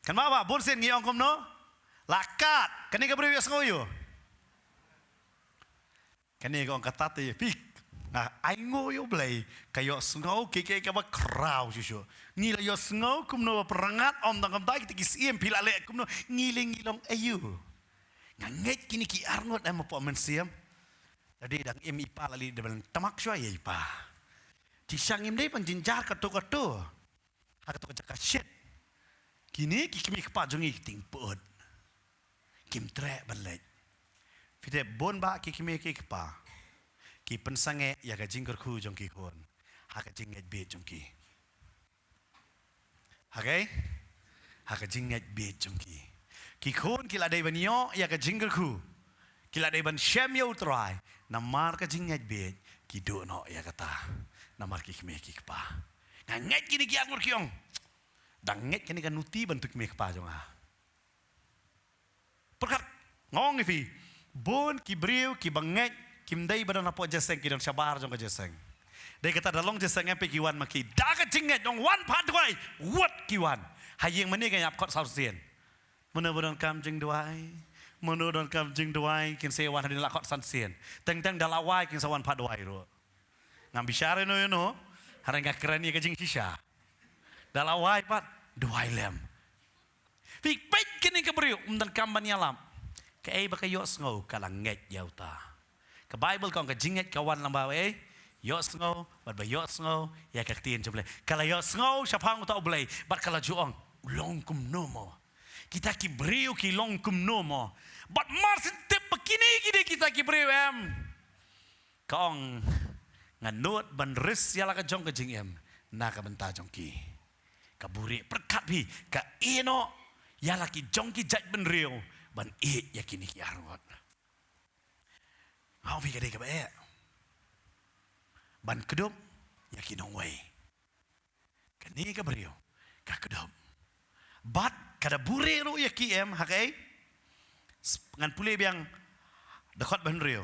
Kan ma ba bun sien ngi ong kumno? La kat. Kane ka briew ïohsngew ïa u. Kane ka ong kata te phi. Nga ainguh ïa u Blei. Ka ïohsngew ki, ki, kaba khraw shuh shuh. Ngi la ïohsngew kumno ba pynrngat, ym tang kumta kita ki syiem phi la leh kumno. Ngi lei ngi long aïu. Nga ngeit kine ki arngut em hapoh mynsiem. Lada dang im i pa la leit da ban tmak shuwa ïa i pa. Shisha ngim dei ban jynjar kato kato. Ha kato ka jaka shit. Kine ki kmie kpa jong ngi ki tieng pud. Kim treh ban leit. Phi tip bun bah ki kmie ki kpa. Ki pynsangeh ïa ka jingkyrkhu jong ki khun. Ha ka jingngeit bieit jong ki. Ha ka, ha ka jingngeit bieit jong ki. Ki khun ki la dei ban ïoh ïa ka jingkyrkhu. Ki la dei ban shem ïa u Trai. Namar ka jingngeit bieit ki duh noh ïa kata. Namar ki kmie ki kpa. Nga ngeit kine ki arngut ki ong. Dang ngeit kane ka nuti ban tu kmie kpa jong nga. Pyrkhat, nga ong ïa phi, bun ki briew kiba ngeit, kim dei ba don hapoh jingïaseng, ki don shabar jong ka jingïaseng. Dei kata da long jingïaseng em phi ki wan ma ki. Da ka jingngeit ong wan pat duwai, wat ki wan. Ha ïing mane ka ïap khot san sien. Mano ba donkam jingduwai, mano donkam jingduwai, kin sa wan hadien la khot san sien. Teng teng da la wai kin sa wan pat duwai ruh. Ngam bishar ïano ïano, hynrei nga kren ïa ka jingshisha. Da la wai pat, duwai lem. Phi peit kane ka briew, ym donkam ban ïalap. Kaei ba ka ïohsngew, ka la ngeit ïa uta. Ka Baibl ka ong ka jingngeit ka wan lyngba ei, ïohsngew, bad ba ïohsngew ïa ka ktien jong U Blei. Ka la ïohsngew shaphang uta U Blei, bad ka la ju ong, u long kumno mo. Kita ki briew ki long kumno mo. Bad mar shen tip ba kine ki dei kita ki briew em. Ka ong, ngan nud ban ris ïa la ka jong ka jingim na ka bynta jong ki. Ka buhrieh, pyrkhat phi, ka ïehnoh ïa la ki jong ki jaitbynriew ban ïeit ïa kine ki arngut. Nga ong phi ka dei kaba eh ban kdup ïa ki nongwei. Kane ka briew ka kdup. Bad ka da buhrieh ruh ïa ki em, ha kaei? Ngan pule biang dkhot ba hynriew.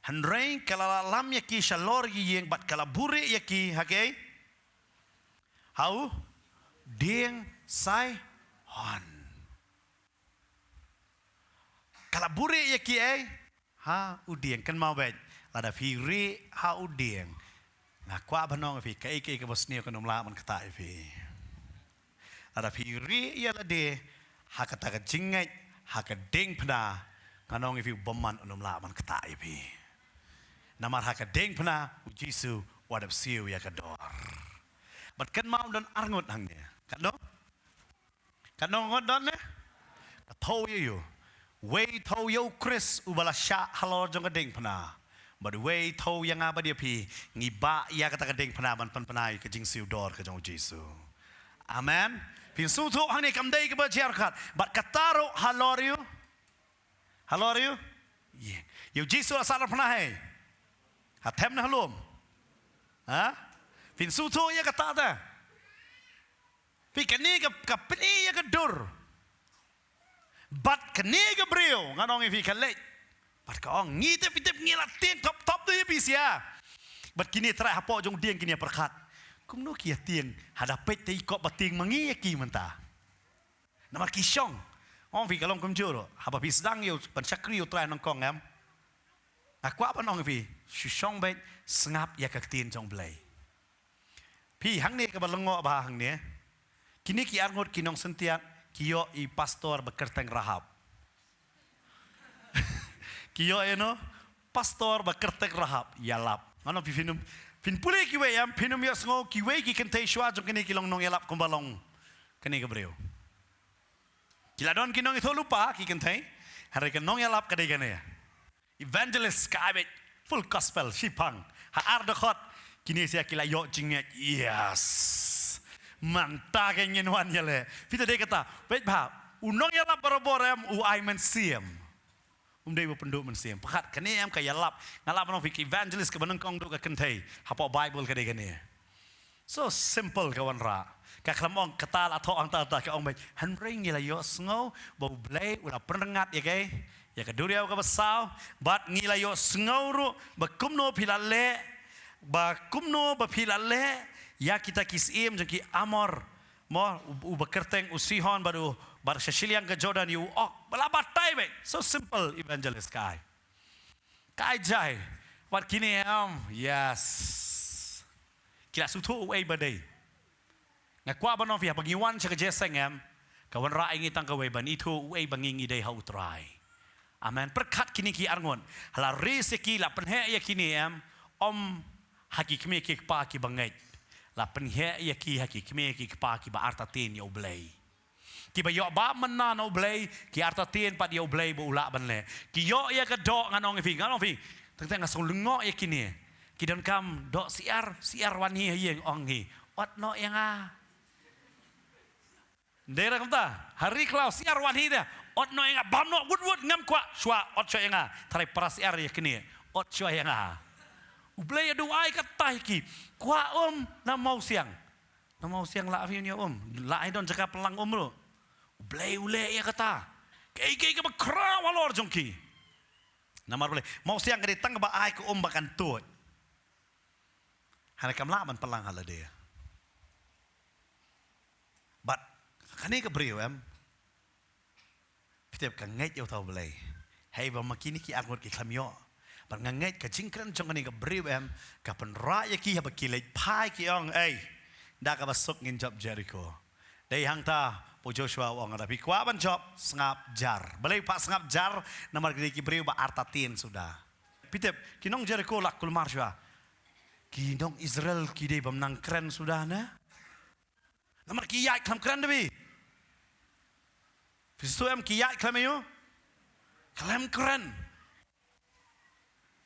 Hynrei ka la lam ïa ki shalor ïing bad ka la buhrieh ïa ki, ha kaei? Ha u dieng Saihon. Ka la buhrieh ïa ki ei? Ha u dieng. Kynmaw beit, lada phi rieh ha u dieng, nga kwah ban ong ïa phi, kaei kaei kaba sniew kan ym lah ban ktah ïa phi. Lada phi rieh ïa lade ha kata ka jingngeit, ha ka diengphna, ngan ong ïa phi, u bymman un ym lah ban ktah ïa phi. Namar ha ka diengphna u Jisu u la dep siew ïa ka dor. Bad kynmaw don arngut hangne. Katno? Katno ngut don ne? Ka thew ïa u. Wei thew ïa u Khrist uba la shah halor jong ka diengphna. Bad wei thew ïa nga bad ïa phi, ngi bah ïa kata ka diengphna ban pynbna ïa ka jingsiew dor ka jong u Jisu. Amen. Phin sngewthuh hangne kam dei kaba jia ryngkat. Bad kata ruh halor ïa u. Halor ïa u. Ïa u Jisu la sahnarphna hei. Ha them ne ha lum? Ha? Phin sngewthuh ïa kata te. Phi kane ka, ka pyni ïa ka dur. Bad kane ka briew, ngan ong ïa phi ka leit. Bad ka ong, ngi te phi tip ngi la tieng thop thop te ïa phi sia. Bad kine trai hapoh jong dieng kine pyrkhat. Kumno ki ïa tieng, hada peit te i kop ba tieng ma ngi ïa ki mynta. Namar ki shong. Ong phi ka long kumjuh ruh. Haba phi sdang ïa u ban shakri ïa u trai nyngkong em. Nga kwah ban ong ïa phi, shu shong beit, sngap ïa ka ktien jong Blei. Phi hangne kaba lyngngoh bha hangne. Kine ki arngut ki nongsyntiat ki ïoh i pastor ba kyrteng Rahab. Ki ïoh ïa no? Pastor ba kyrteng Rahab, ïalap. Ngan ong phi phin ym, phin pule kiwei em, phin ym ïohsngew kiwei ki kynthei shuwa jong kine ki long nongïalap kumba long kane ka briew. Ki la don ki nongïathuhlypa ki kynthei, hynrei ka nongïalap ka dei kane. Evangelist ka ai beit full gospel, shiphang. Ha ar dkhot, kine sia ki la ïoh jingngeit. Yes. Mynta ka ngin wan ïaleh. Phi te dei kata, beit bha. U nongïalap barabor em, u ai mynsiem. Um dei ba pynduh mynsiem. Pyrkhat kane em ka ïalap. Nga lah ban ong phi ka evangelist kaba nyngkong duh ka kynthei. Hapoh Bible ka dei kane. So simple ka wanrah. Ka khlem ong kata la thoh hangta ta ka ong beit. Hynrei ngi la ïohsngew ba U Blei u la pynrngat ïa ka, ïa ka duriaw kaba saw. Bad ngi la ïohsngew ruh ba kumno phi la leh, ba kumno ba phi la leh ïa kita ki syiem jong ki Amor. Mo, u, uba kyrteng u Sihon bad u, bad sha shiliang ka Jordan ïa u Og. Ba la batai beit. So simple evangelist ka ai. Ka ai jai. Wat kine em. Yes. Ki la sngewthuh uei ba dei. Nga kwah ban ong phi haba ngi wan sha ka jingïaseng em, ka wanrah ïa ngi tang kawei ban ithuh uei ba ngi ngi dei ha U Trai. Amen. Pyrkhat kine ki arngut. Ha la ri se ki la pynheh ïa kine em, ym ha ki kmie ki kpa kiba ngeit. La pynheh ïa ki ha ki kmie ki kpa kiba artatien ïa U Blei. Kiba ïoh ba mynna na U Blei, ki artatien pat ïa U Blei ba u lah ban leh. Ki ïoh ïa ka doh ngan ong ïa phi, ngan ong ïa phi. Teng teng nga sngewlyngngoh ïa kine. Ki donkam doh syiar, syiar wan hi ha ïing ong hi. Ot noh ïa nga. Dei ra kumta, ha ri khlaw syiar wan hi da. Ot noh ïa nga, bam noh wut wut ngam kwah, shuwa ot shuwa ïa nga. Tharai para syiar ïa kine. Ot shuwa ïa nga. U Blei ïa duwai kata ïa ki. Kwah um na Mawsiang. Na Mawsiang lah phi un ïa um. Lah ai don jaka pynlang um ruh. U Blei u leh ïa kata. Kaei kaei kaba khraw halor jong ki. Namar balei? Mawsiang ka dei tang kaba ai ka um ba kan tuid. Hynrei kam lah ban pynlang ha lade. Bad kane ka briew em. Phi tip ka ngeit ïa uta U Blei. Hei ba ma kine ki arngut ki khlem ïoh. Bad nga ngeit ka jingkren jong kane ka briew em, ka pynrah ïa ki haba ki leit phai ki ong, ei, da kaba suk ngin jop Jeriko. Dei hangta, u Joshua u ong, lada phi kwah ban jop, sngap jar. Balei pat sngap jar, namar kine ki briew ba artatien suda. Phi tip, ki nong Jeriko la kulmar shuwa. Ki nong Israel ki dei bym nang kren suda ne. Namar ki ïaid khlem kren da phi. Phi sngewthuh em ki ïaid khlem ïa u? Khlem kren.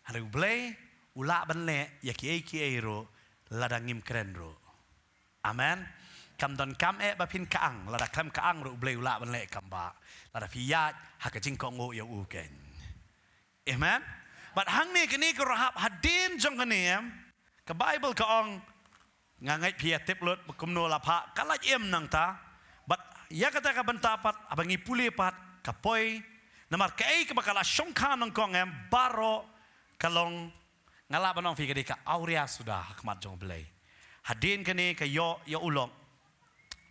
Hynrei U Blei u lah ban leh ïa kiei kiei ruh lada ngim kren ruh. Amen. Kam donkam eh ba phin kyang, lada khlem kyang ruh U Blei u lah ban leh kam ba. Lada phi ïaid ha ka jingkohnguh ïa u keiñ. Amen. Bad hangne kane ka Rahab hadien jong kane em. Ka Bible ka ong, nga ngeit phi ïa tip lut ba kumno la phah, ka la im nangta. Bad ïa kata ka bynta pat, haba ngi pule pat, ka poi. Namar kaei kaba ka la shongkha nyngkong em, baroh ka long, nga lah ban ong phi ka dei ka awria suda ha khmat jong U Blei. Hadien kane ka ïoh ïa u lok.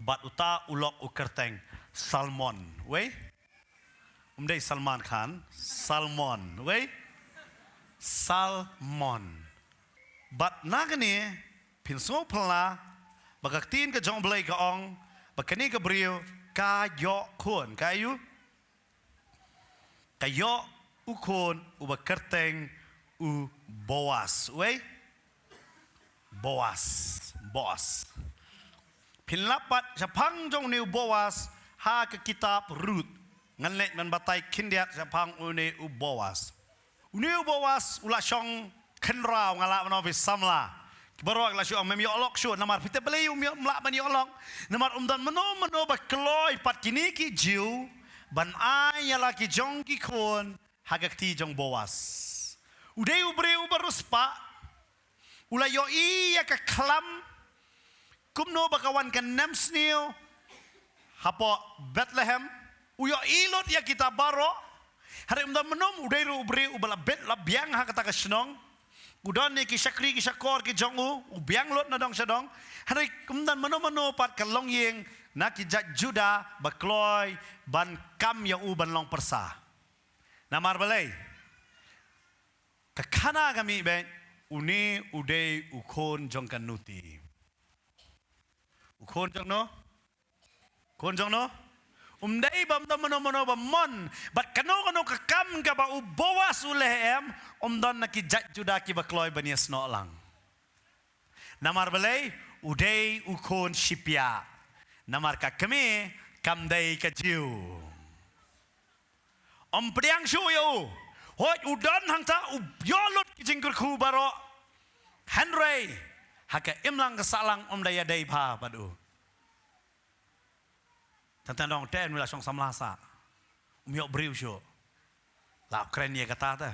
Bad uta u lok u kyrteng Salmon. Wei? Um dei Salman Khan, Salmon. Wei? Salmon. Bad na kane, phin sngewphylla, ba ka ktien ka jong U Blei ka ong, ba kane ka briew, ka ïoh khun, ka ïoh. Ka ïoh u khun, uba kyrteng, u Boas. Uei? Boas. Boas. Phin lap pat shaphang jong une u Boas ha ka kitab Ruth. Ngan leit ban batai khyndiat shaphang une u Boas. Une u Boas u la shong khynraw, nga lah ban ong phi samla. Ki baroh ki la shu ong mem ïoh lok shuh, namar phi tip balei um ïoh, um lah ban ïoh lok. Namar um don mano mano ba kloi pat kine ki Jiw ban ai ïa la ki jong ki khun ha ka kti jong Boas. U dei u briew uba riewspah. U la ïohi ïa ka khlam kumno ba ka wan ka nemsniew hapoh Bethlehem. U ïohi lut ïa kita baroh. Hynrei um don mano, u dei ruh u briew uba la bit la biang ha kata ka shnong. U don ïa ki shakri ki shakor ki jong u, u biang lut na dong sha dong. Hynrei um don mano mano pat ka longïing na ki jait Judah ba kloi ban kam ïa u ban long pyrsa. Namar balei? Ka khana ka mih beit, une u dei u khun jong ka Nuti. U khun jong no? Khun jong no? Um dei ba um don mano mano ba mon bad kano kano ka kam kaba u Boas u leh, em, um don na ki jait Judah kiba kloi ban ïasnoh lang. Namar balei? U dei u khun shipiah. Namar ka kmie kam dei ka Jiw. Ym pdiang shuh ïa u. Hooid u don hangta, u ïoh lut ki jingkyrkhu baroh. Hynrei ha ka imlang ka sahlang um da ïadei bha bad u. Tang tang dong te, une la shong samla sah. Um ïoh briew shuh. La kren ïa kata te.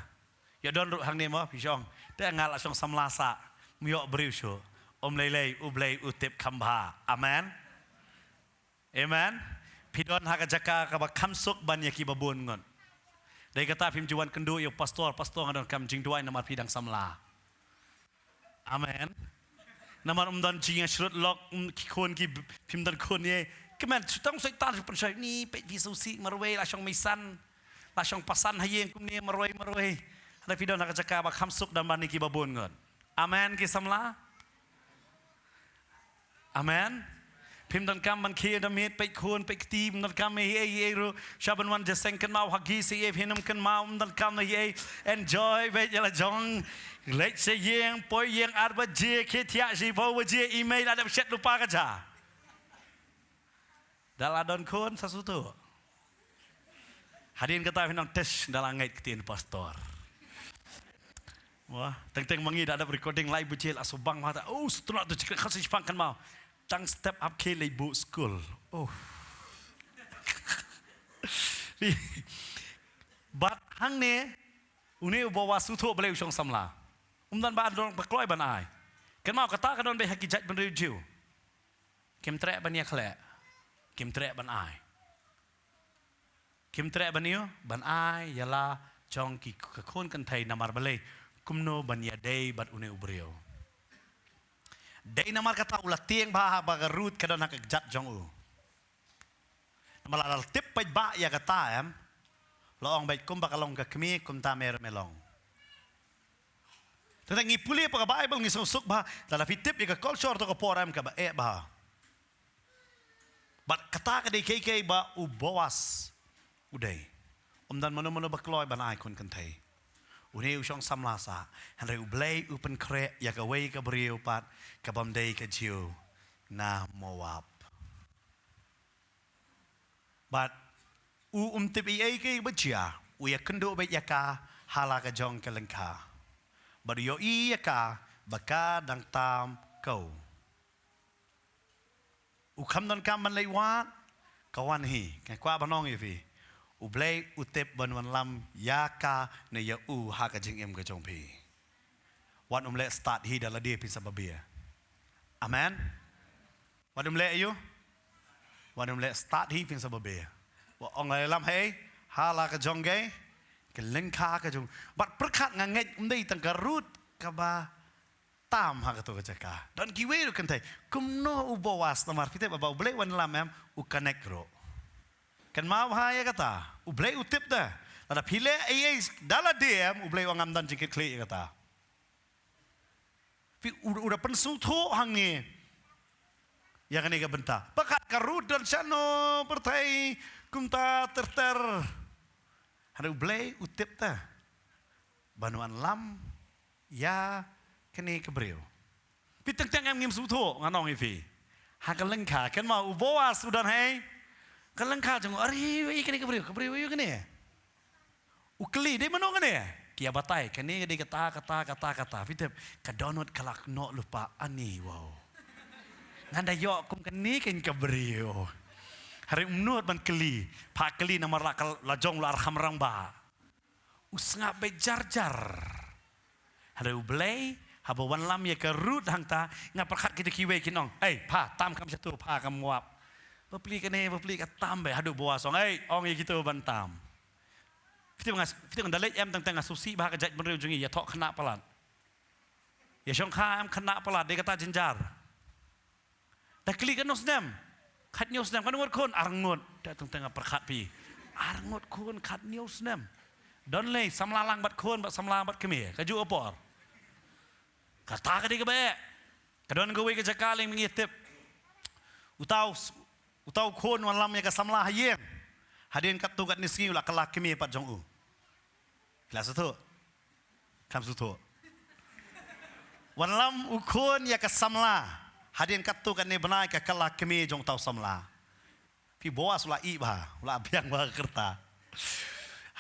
Ïoh don ruh hangne mo phi shong. Te nga la shong samla sah. Um ïoh briew shuh. Ym lei lei, U Blei u tip kham bha. Amen. Amen. Phi don ha ka jaka kaba kham suk ban ïa kiba bun ngut. Dei kata phim ju wan kynduh ïa u pastor, pastor nga donkam jingduwai namar phi dang samla. Amen. Namar um don jingïasyrut lok, um, ki khun ki b-, phim don khun ïa. Kmen, shu tang Soitan shu pynshoi, ni peit phi sngewsih marwei, la shong meisan, la shong pasan ha ïing kumne marwei marwei. Hynrei phi don ha ka jaka ba kham suk don ban ïa kiba bun ngut. Amen ki samla. Amen. Phim donkam ban khie da miet, peit khun, peit kti, phim donkam ei ei ei ruh. Sha ban wan jingïaseng kynmaw ha ki, sa ei phim donkam kynmaw, phim donkam ei ei. Enjoy beit ïa la jong. Leit sha ïing, poi ïing ar baje, khie thiah shiphew baje, i mei la dep shet lypa ka ja. Da la don khun sa shu tuh. Hadien kata phin ong, tish, da la ngeit ktien pastor. Wah, teng teng ma ngi da dep recording lai baje la subang mata. Oh, setelah tu cakap khasi Sepang kan mau. Tang step up ke lei bu school. Oh. Bad hangne, une u Boas u thuh balei u shong samla. Um don ba don ba kloi ban ai. Kan mau kata ka don beit ha ki jait bynriew Jiw. Kim treh ban ïakhleh. Kim treh ban ai. Kim treh ban ïoh, ban ai ïa la jong ki, ka khun kynthei namar balei. Kumno ban ïadei bad une u briew. Dei namar kata u la tieng bha ha ba ka Ruth ka don ha ka kjat jong u. Namar la tip paidbah ïa kata, em. La ong beit kumba ka long ka kmie kumta me ruh me long. Tang ngi pule pa ka Baibl ngi sngewsuk bha, lada phi tip ïa ka culture to ka por, em, kaba eh bha. Bad kata ka dei kaei kaei ba u Boas u dei. Um don mano mano ba kloi ban ai khun kynthei. Une u shong samla sah, hynrei U Blei u pynkhreh ïa kawei ka briew pat kabym dei ka Jiw, na Moab. Bad u um tip ei ei kaei ba jia, u ïakynduh beit ïa ka ha la ka jong ka lyngkha. Bad u ïohi ïa ka ba ka dang tam kew. U kham donkam ban leit wad, ka wan hi. Nga kwah ban ong ïa phi, U Blei u tip ban wanlam ïa ka ne ïa u ha ka jingim ka jong phi. Wat ym leh stad hi da lade phin sa babe. Amen. Wat ym leh ïa u. Wat ym leh stad hi phin sa babe. Wat ong leh lam hei ha la ka jong ka, ka lyngkha ka jong. Bad pyrkhat nga ngeit um dei tang ka Ruth kaba tam ha kato ka jaka. Don kiwei ruh kynthei. Kumno u Boas, namar phi tip ba U Blei u wanlam, em, u connect ruh. Kynmaw bha ïa kata. U Blei u tip da. Lada phi leh ei ei da lade, em, U Blei u ngam don jingkitkhlieh ïa kata. Phi u, u da pynsngewthuh hangne ïa kane ka bynta. Pyrkhat ka Ruth don shano pyrthei kumta ter ter. Hynrei U Blei u tip da ban wanlam ïa kane ka briew. Phi teng teng em ngim sngewthuh, ngan ong ïa phi. Ha ka lyngkha, kynmaw u Boas u don ha ka lyngkha jong u, are, ïa kane ka briew, ka briew ïa kane. U kylli, dei mano kane? Ki ïa batai, kane dei kata, kata, kata, kata. Phi tip, ka dohnud ka la noh lypa, ani, wow. Ngan da ïoh kum kane kein ka briew. Hynrei um nud ban kylli, phah kylli namar la ka, la jong la arham rangbah. U sngap beit jar jar. Hynrei U Blei, haba wanlam ïa ka Ruth hangta, nga pyrkhat kita kiwei kin ong, "Ei, pha, tam kham shatu, pha kham Moab. Bapli kane, bapli ka tam beit," haduh Boas ong, "Ei, ong ïa kito ban tam." Phi tip nga, phi tip nga da leit em tang tang nga sngewsih bha ka jaitbynriew jong ngi, ïathoh khynnah palat. Ïashongkha em khynnah palat, dei kata jynjar. Da kylli katno snem? Khathynñiew snem. Katno ngut khun? Arngut. Da teng teng nga pyrkhat phi. Arngut khun khathynñiew snem. Don lei samla lang bad khun bad samla bad kmie. Kajuh ka por. Kata ka dei kaba eh. Ka don kawei ka jaka lei, mynta ngi tip. Uta u, uta u khun wanlam ïa ka samla ha ïing. Hadien katto katne sngi u la kylla kmie pat jong u. Phi la sngewthuh? Kham sngewthuh. Wanlam u khun ïa ka samla. Hadien katto katne bnai ka kylla kmie jong uta u samla. Phi, Boas u la ih bha, u la biang bha ka rta.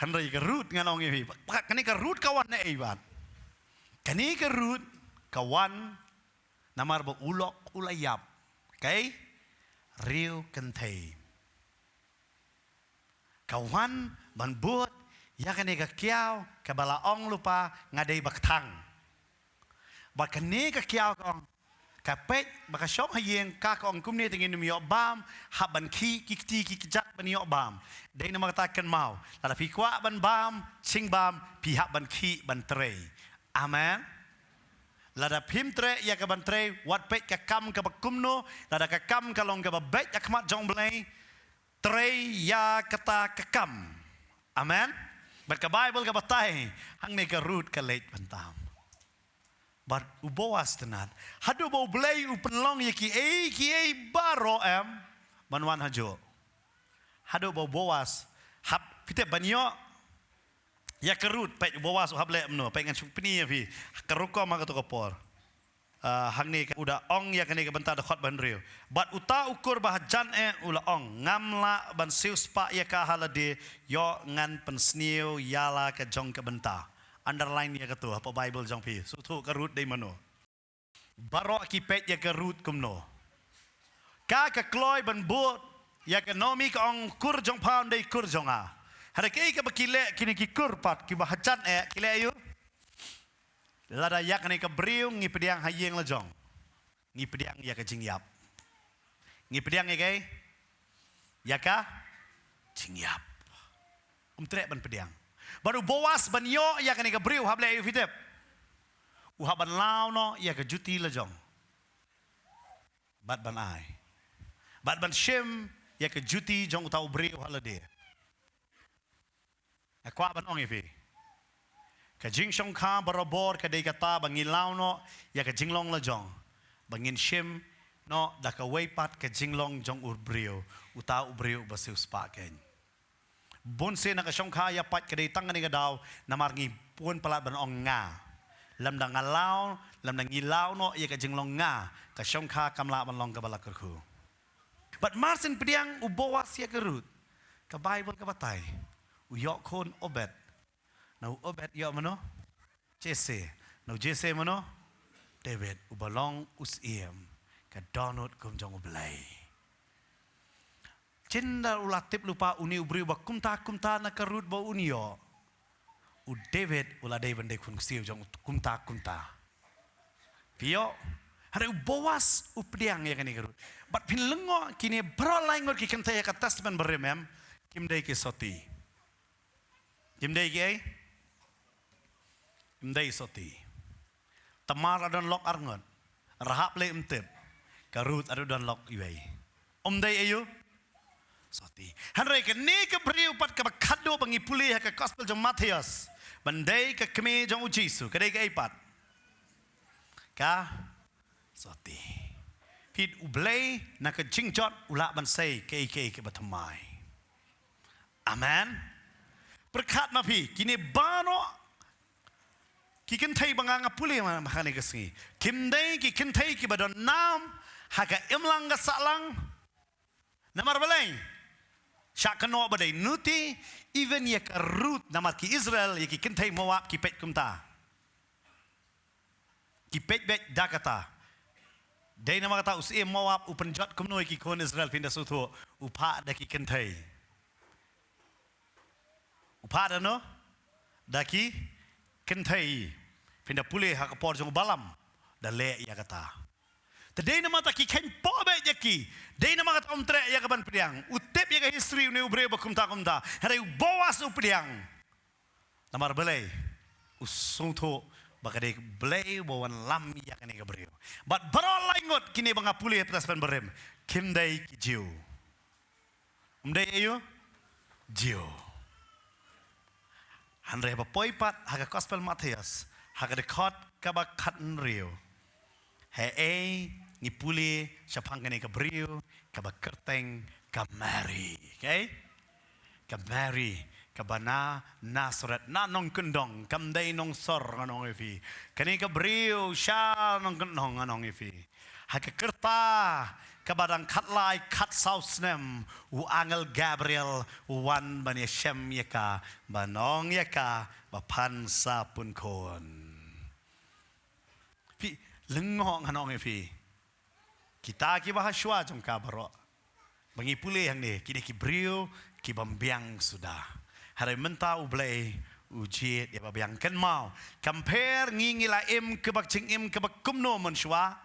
Hynrei ka Ruth ngan ong ïa phi. Kane ka Ruth ka wan naei pat? Kane ka Ruth ka wan namar ba u lok u la ïap. Kaei? Riew kynthei. Ka wan ban bud ïa kane ka kiaw kaba la ong lypa, "Nga dei ba kthang." Bad kane ka kiaw ka ong, ka peit ba ka shong ha ïing, ka ka ong, "Kumne te ngin ym ïoh bam, hap ban khih ki kti ki kjat ban ïoh bam." Dei namar kata kynmaw, lada phi kwah ban bam, shu bam, phi hap ban khih ban trei. Amen. Lada phim treh ïa ka ban trei, wat peit ka kam kaba kumno, lada ka kam ka long kaba beit ha khmat jong U Blei, trei ïa kata ka kam. Amen. Bad ka Baibl ka batai, hangne ka Ruth ka leit ban tam. Bad u Boas, te nat, haduh ba U Blei u pynlong ïa kiei kiei baroh em ban wan hajuh. Haduh ba u Boas hap, phi tip, ban ïoh ïa ka Ruth, peit u Boas u hap leh kumno, peit ngan shu pyni ïa phi ka rukom ha kato ka por. Ah, hangne ka, u da ong ïa kane ka bynta, dkhot ba hynriew. Bad uta u kur ba hajan eh u la ong, "Ngam lah ban siewspah ïa ka ha lade, ïoh ngan pynsniew ïa la ka jong ka bynta." Underline ïa kato hapoh Baibl jong phi. Sngewthuh ka Ruth dei mano. Baroh ki peit ïa ka Ruth kumno. Ka ka kloi ban bud ïa ka Naomi, ka ong, "Kur jong pha un dei kur jong nga." Hynrei kaei kaba ki leh kine ki kur pat kiba hajan eh, ki leh aïu? Lada ïa kane ka briew ngi pdiang ha ïing la jong, ngi pdiang ïa ka jingïap. Ngi pdiang ïa kaei? Ïa ka jingïap. Um treh ban pdiang. Bad u Boas ban ïoh ïa kane ka briew hap leh aïu, phi tip? U hap ban law noh ïa ka juti la jong. Bad ban ai. Bad ban shim ïa ka juti jong uta u briew ha lade. Nga kwah ban ong ïa phi, ka jingshongkha barabor ka dei kata ba ngi law noh ïa ka jinglong la jong, ba ngin shim noh da kawei pat ka jinglong jong u briew, uta u briew uba siewspah keiñ. Bun sien na ka shongkha ïa pait ka dei tang kane ka daw, namar ngi pun palat ban ong nga. Lymda nga law, lymda ngi law noh ïa ka jinglong nga, ka shongkha kam lah ban long kaba la kyrkhu. Bad mar shen pdiang u Boas ïa ka Ruth, ka Baibl ka batai, u ïoh khun Obed. Na u Obed ïoh mano? Jesse. Na u Jesse mano? David, uba long u syiem, ka dohnud kum jong U Blei. Ynda u la tip lypa une u briew ba kumta kumta na ka Ruth ba un ïoh, u David u la dei ban dei khun ksiew jong kumta kumta. Phi ïoh? Hynrei u Boas u pdiang ïa kane ka Ruth. Bad phin lyngngoh kine baroh lai ngut ki kynthei ha ka Testament Barim em, kim dei ki soti. Kim dei kiei? Kim dei soti. Tamar la don lok arngut. Rahab lei ym tip. Ka Ruth la don lok iwei. Um dei aïu? Soti. Hynrei kane ka briew pat kaba khadduh ba ngi pule ha ka Gospel jong Mathaios, ban dei ka kmie jong u Jisu, ka dei kaei pat? Ka soti. Phi, U Blei na ka jingjot u lah ban sei kaei kaei kaba thymmai. Amen. Pyrkhat ma phi, kine baroh Ki kynthei ba nga nga pule ma, ma kane ka sngi, kim dei ki kynthei kiba don nam ha ka imlang ka sahlang. Namar balei? Shah kynnoh ba dei nuti, even ïa ka Ruth, namar ki Israel, ïa ki kynthei Moab ki peit kumta. Ki peit beit da kata. Dei namar kata u syiem Moab u pynjot kumno ïa ki khun Israel, phin da sngewthuh, u phah da ki kynthei. U phah da no? Da ki kynthei. Phin da pule ha ka por jong u Balaam, da leh ïa kata. Te dei namar kata ki kheiñ poh beit ïa ki. Dei namar kata um treh ïa ka ban pdiang. U tip ïa ka history une u briew ba kumta kumta. Hynrei u Boas u pdiang. Namar balei? U sngewthuh ba ka dei Blei uba wanlam ïa kane ka briew. Bad baroh lai ngut kine ba nga pule ha Testament Barim, kim dei ki Jiw. Ym dei aïu? Jiw. Hynrei ba poi pat ha ka Gospel Mathaios, ha ka dkhot kaba khathynriew, haei ngi pule shaphang kane ka briew kaba kyrteng ka Mary. Okay? Ka Mary, kaba na Nasareth, na nongkyndong, kam dei nongsor, ngan ong ïa phi. Kane ka briew sha nongkyndong, ngan ong ïa phi. Ha ka rta kaba dang khatlai khatsaw snem, u angel Gabriel u wan ban ïashem ïa ka, ban ong ïa ka ba phan sa pynkhun. Phi lyngngoh, ngan ong ïa phi. Kita kiba ha shuwa jong ka baroh ba ngi pule hangne, kine ki briew kiba ym biang suda. Hynrei mynta U Blei u jied ïa ba biang. Kynmaw, kam pher ngi, ngi la im kaba jingim kaba kumno mynshuwa.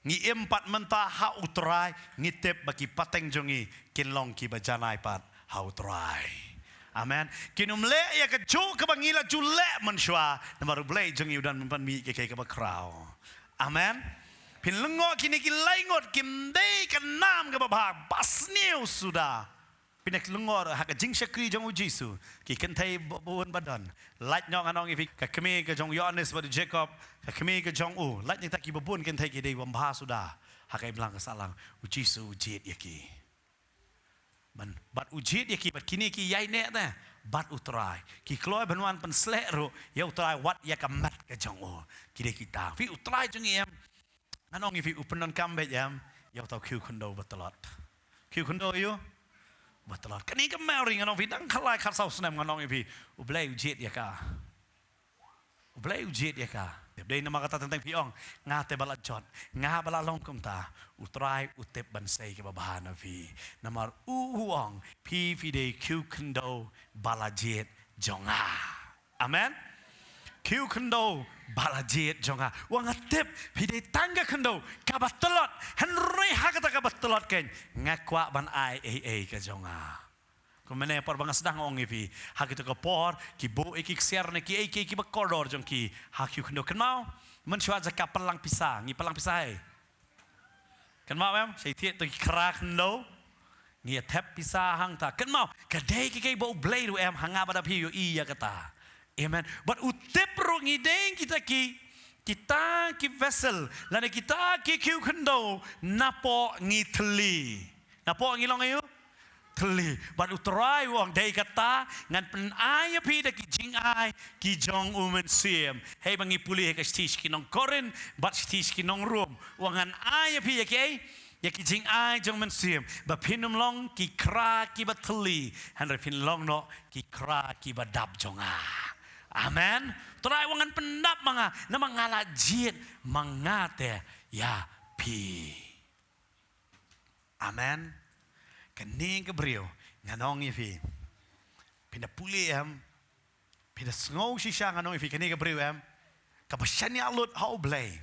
Ngi im pat mynta ha U Trai, ngi tip ba ki pateng jong ngi kin long kiba janai pat ha U Trai. Amen. Kin ym leh ïa kajuh kaba ngi la ju leh mynshuwa, namar U Blei jong ngi u don ban mih ïa kaei kaba khraw. Amen. Phin lyngngoh, kine ki lai ngut kim dei ka nam kaba bha, ba sniew suda. Phin lyngngoh ha ka jingshakri jong U Jisu, ki kynthei ba bun ba don. Lait noh, ngan ong ïa phi, ka kmie ka jong u Ïoannis bad u Jakob, ka kmie ka jong u. Lait noh, kita kiba bun kynthei ki dei bym bha suda ha ka imlang ka sahlang. U Jisu u jied ïa ki. Ban, bad u jied ïa ki, bad kine ki ïaineh te bad U Trai. Ki kloi ban wan pynsleh ruh ïa U Trai wat ïa ka met ka jong u. Ki dei kita. Phi, U Trai jong ngi em, ngan ong ïa phi, u pyndonkam beit em ïa uta u khiew khyndew ba tlot. Khiew khyndew aïu? Ba tlot. Kane ka Mary, ngan ong ïa phi, dang khatlai khatsaw snem, ngan ong ïa phi, U Blei u jied ïa ka. U Blei u jied ïa ka. Te dei namar kata teng teng phi ong, nga te ba la jot, nga ba la long kumta. U Trai u tip ban sei kaba bha na phi. Namar u, u ong, phi, phi dei khiew khyndew ba la jied jong nga. Amen. Khiew khyndew ba la jied jong nga. Wa nga tip phi dei tang ka khyndew kaba tlot. Hynrei ha kata kaba tlot kein, nga kwah ban ai ei ei ka jong nga. Kumne por ba nga sdang ong ïa phi, ha kito ka por ki buh ïa ki ksiar ne ki ei ki ei kiba kordor jong ki ha khiew khyndew. Kynmaw, mynshuwa jaka pynlang pisa, ngi pynlang pisa hi. Kynmaw em, shait thiah to ki khra khyndew, ngi ïa thep pisa hangta. Kynmaw, ka dei ka kaei ba U Blei ruh em, ha nga bad ha phi ïohi ïa kata. Amen. Bad u tip ruh ngi dei kita ki, kita ki vessel lane kita ki khiew khyndew napoh ngi thylli. Napoh ngi long aïu? Thylli. Bad U Trai u ong, dei kata ngan pynai ïa phi da ki jingai ki jong U Mynsiem. Hei ba ngi pule ha ka shithi sha ki nong Korinth bad shithi sha ki nong Rom, u ong ngan ai ïa phi ïa ki, ïa ki jingai jong U Mynsiem, ba phin ym long ki khra kiba thylli, hynrei phin long noh ki khra kiba dap jong nga. Amen. U Trai u ong ngan pyndap ma nga, namar nga la jied ma nga te ïa phi. Amen. Kane ka briew, ngan ong ïa phi, phin da pule em, phin da sngew shisha, ngan ong ïa phi, kane ka briew em, kaba shaniah lut ha U Blei.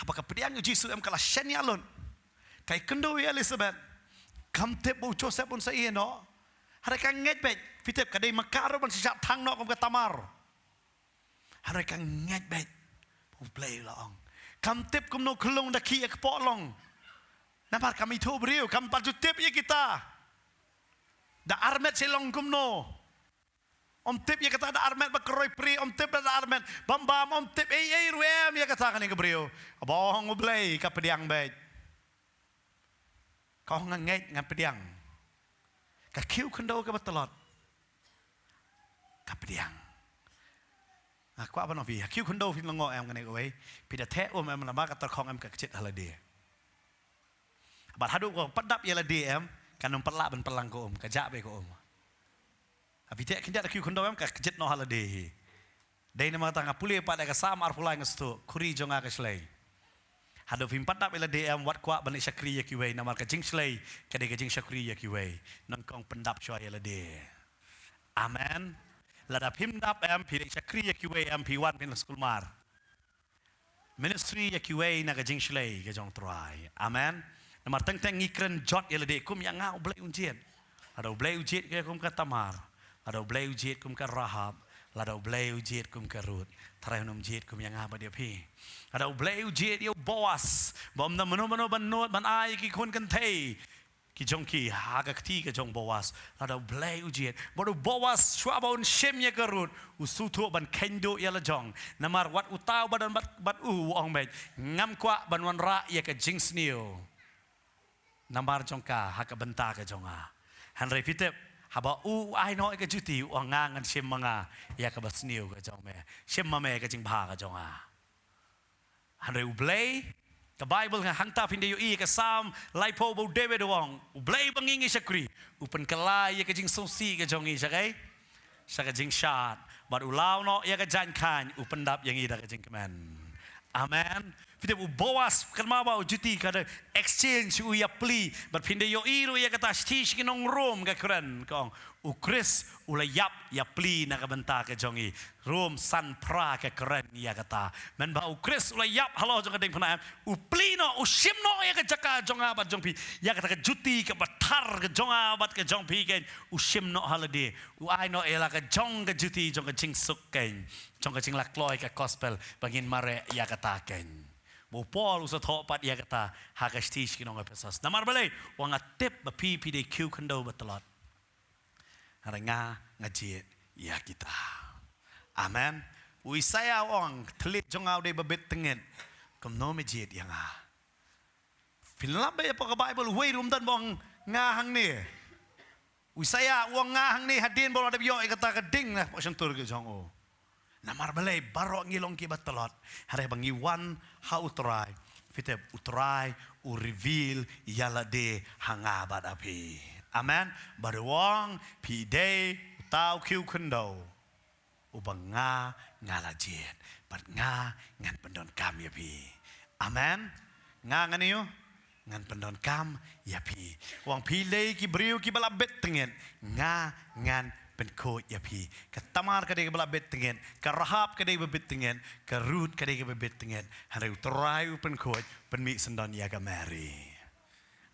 Haba ka pdiang ïa U Jisu em, ka la shaniah lut. Ka ïakynduh ïa u Elizabeth. Kam tip ba u Joseph un sa ïeh noh. Hynrei ka ngeit beit. Phi tip, ka dei maka ruh ban sa shah thang noh kum ka Tamar. Hynrei ka ngeit beit ba U Blei u la ong. Kam tip kumno khyllung da khih ïa ka pohlong. Namar kam ithuh briew, kam pat ju tip ïa kita. Da armet sha long kumno. Ym tip ïa kata da armet ba ka roi pri, ym tip da armet bam bam, ym tip ei ei ruh em ïa kata, kane ka briew. Haba ong U Blei, ka pdiang beit. Ka ong, nga ngeit, ngan pdiang. Ka khiew khyndew kaba tlot, ka pdiang. Nga kwah ban ong phi, ha ki khyndew phim lyngngoh em kane kawei. Phi da theh um em, namar ka tyrkhong em ka kjit ha lade. Bad haduh ka pyndap ïa lade em, kan ym pat lah ban pynlang ka um, ka jah beit ka um. Haba phi theh khyndiat ha ki khyndew em, ka kjit noh ha lade hi. Dei namar kata nga pule pat ïa ka Salm arphew lai, nga sngewthuh, khuri jong nga ka shlei. Haduh phim pat dap ïa lade em, wat kwah ban leit shakri ïa kiwei, namar ka jingshlei ka dei ka jingshakri ïa kiwei. Nyngkong pyndap shuwa ïa lade. Amen. Lada phim dap em, phi leit shakri ïa kiwei em, phi wan phin skul mar. Ministry ïa kiwei na ka jingshlei ka jong U Trai. Amen. Namar teng teng ngi kren jot ïa lade, kum ïa nga U Blei un jied. Lada U Blei u jied ïa kum ka Tamar, lada U Blei u jied kum ka Rahab, lada U Blei u jied kum ka Ruth, tharai un ym jied kum ïa nga bad ïa phi? Lada U Blei u jied ïa u Boas, ba ym don mano mano ban nud ban ai ki khun kynthei ki jong ki ha ka kti ka jong Boas, lada U Blei u jied. Bad u Boas shuwa ba un shim ïa ka Ruth, u sngewthuh ban kheiñ duh ïa la jong. Namar wat uta uba don bad, bad u, u ong beit, ngam kwah ban wanrah ïa ka jingsniew namar jong ka ha ka bynta ka jong nga. Hynrei phi tip, haba u, u ai noh ïa ka juti, u ong, nga ngan shim ma nga ïa kaba sniew ka jong me. Shim ma me ka jingbha ka jong nga. Hynrei U Blei, ka Baibl nga, hangta phin da ïohi ïa ka Salm laiphew ba u David u ong, U Blei ba ngi ngi shakri, u pynkylla ïa ka jingsngewsih ka jong ngi sha kaei? Sha ka jingshad. Bad u law noh ïa ka jaiñ khaiñ, u pyndap ïa ngi da ka jingkmen. Amen. Phi tip, u Boas, kynmaw ba u juti ka da exchange, u ïapli. Bad phin da ïohi ruh ïa kata, shithi sha ki nong Rom ka kren, ka ong, U Khrist u la ïap ïapli na ka bynta ka jong ngi. Rom san phra ka kren ïa kata. Mynba U Khrist u la ïap halor jong ka diengphna, em, u pli noh, u shim noh ïa ka jaka jong nga bad jong phi. Ïa kata ka juti kaba thar ka jong nga bad ka jong phi, keiñ, u shim noh ha lade. U ai noh ïa la ka jong ka juti jong ka jingsuk, keiñ, jong ka jinglakloi ka gospel, ba ngin mareh ïa kata, keiñ. Ba u Paul u sa thoh pat ïa kata ha ka shithi sha ki nong Ephesos. Namar balei? U ong, nga tip ba phi, phi dei ki khyndew ba tlot. Hynrei nga, nga jied ïa kita. Amen. U Isaïah u ong, thylliej jong nga u dei ba bit tyngit. Kumno me jied ïa nga? Phin lap beit hapoh ka Baibl, uwei ruh um don ba ong nga hangne. U Isaïah u ong nga hangne hadien ba u la dep ïoh ïa kata ka ding na hapoh shyntur ka jong u. Namar balei? Baroh ngi long kiba tlot. Hynrei ba ngi wan ha U Trai, phi tip, U Trai u reveal ïa lade ha nga bad ha phi. Amen. Bad u ong, phi dei uta u khiew khyndew uba nga, nga la jied, bad nga ngan pyndonkam ïa phi. Amen. Nga ngan ïoh, ngan pyndonkam ïa phi. U ong, phi dei ki briew kiba la bit tyngit, nga ngan pynkhuid ïa phi. Ka Tamar ka dei kaba la bit tyngit, ka Rahab ka dei kaba bit tyngit, ka Ruth ka dei kaba bit tyngit. Hynrei U Trai u pynkhuid, pynmih syndon ïa ka Mary.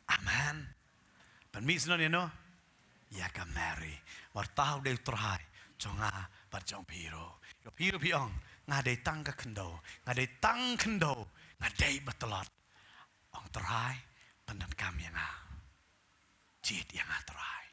Amen. Pynmih syndon ïa no? Ïa ka Mary. Namar uta u dei U Trai jong nga bad jong phi ruh. Ïa phi ruh phi ong, nga dei tang ka khyndew, nga dei tang khyndew, nga dei ba tlot. Ong, Trai, pyndonkam ïa nga. Jied ïa nga, Trai.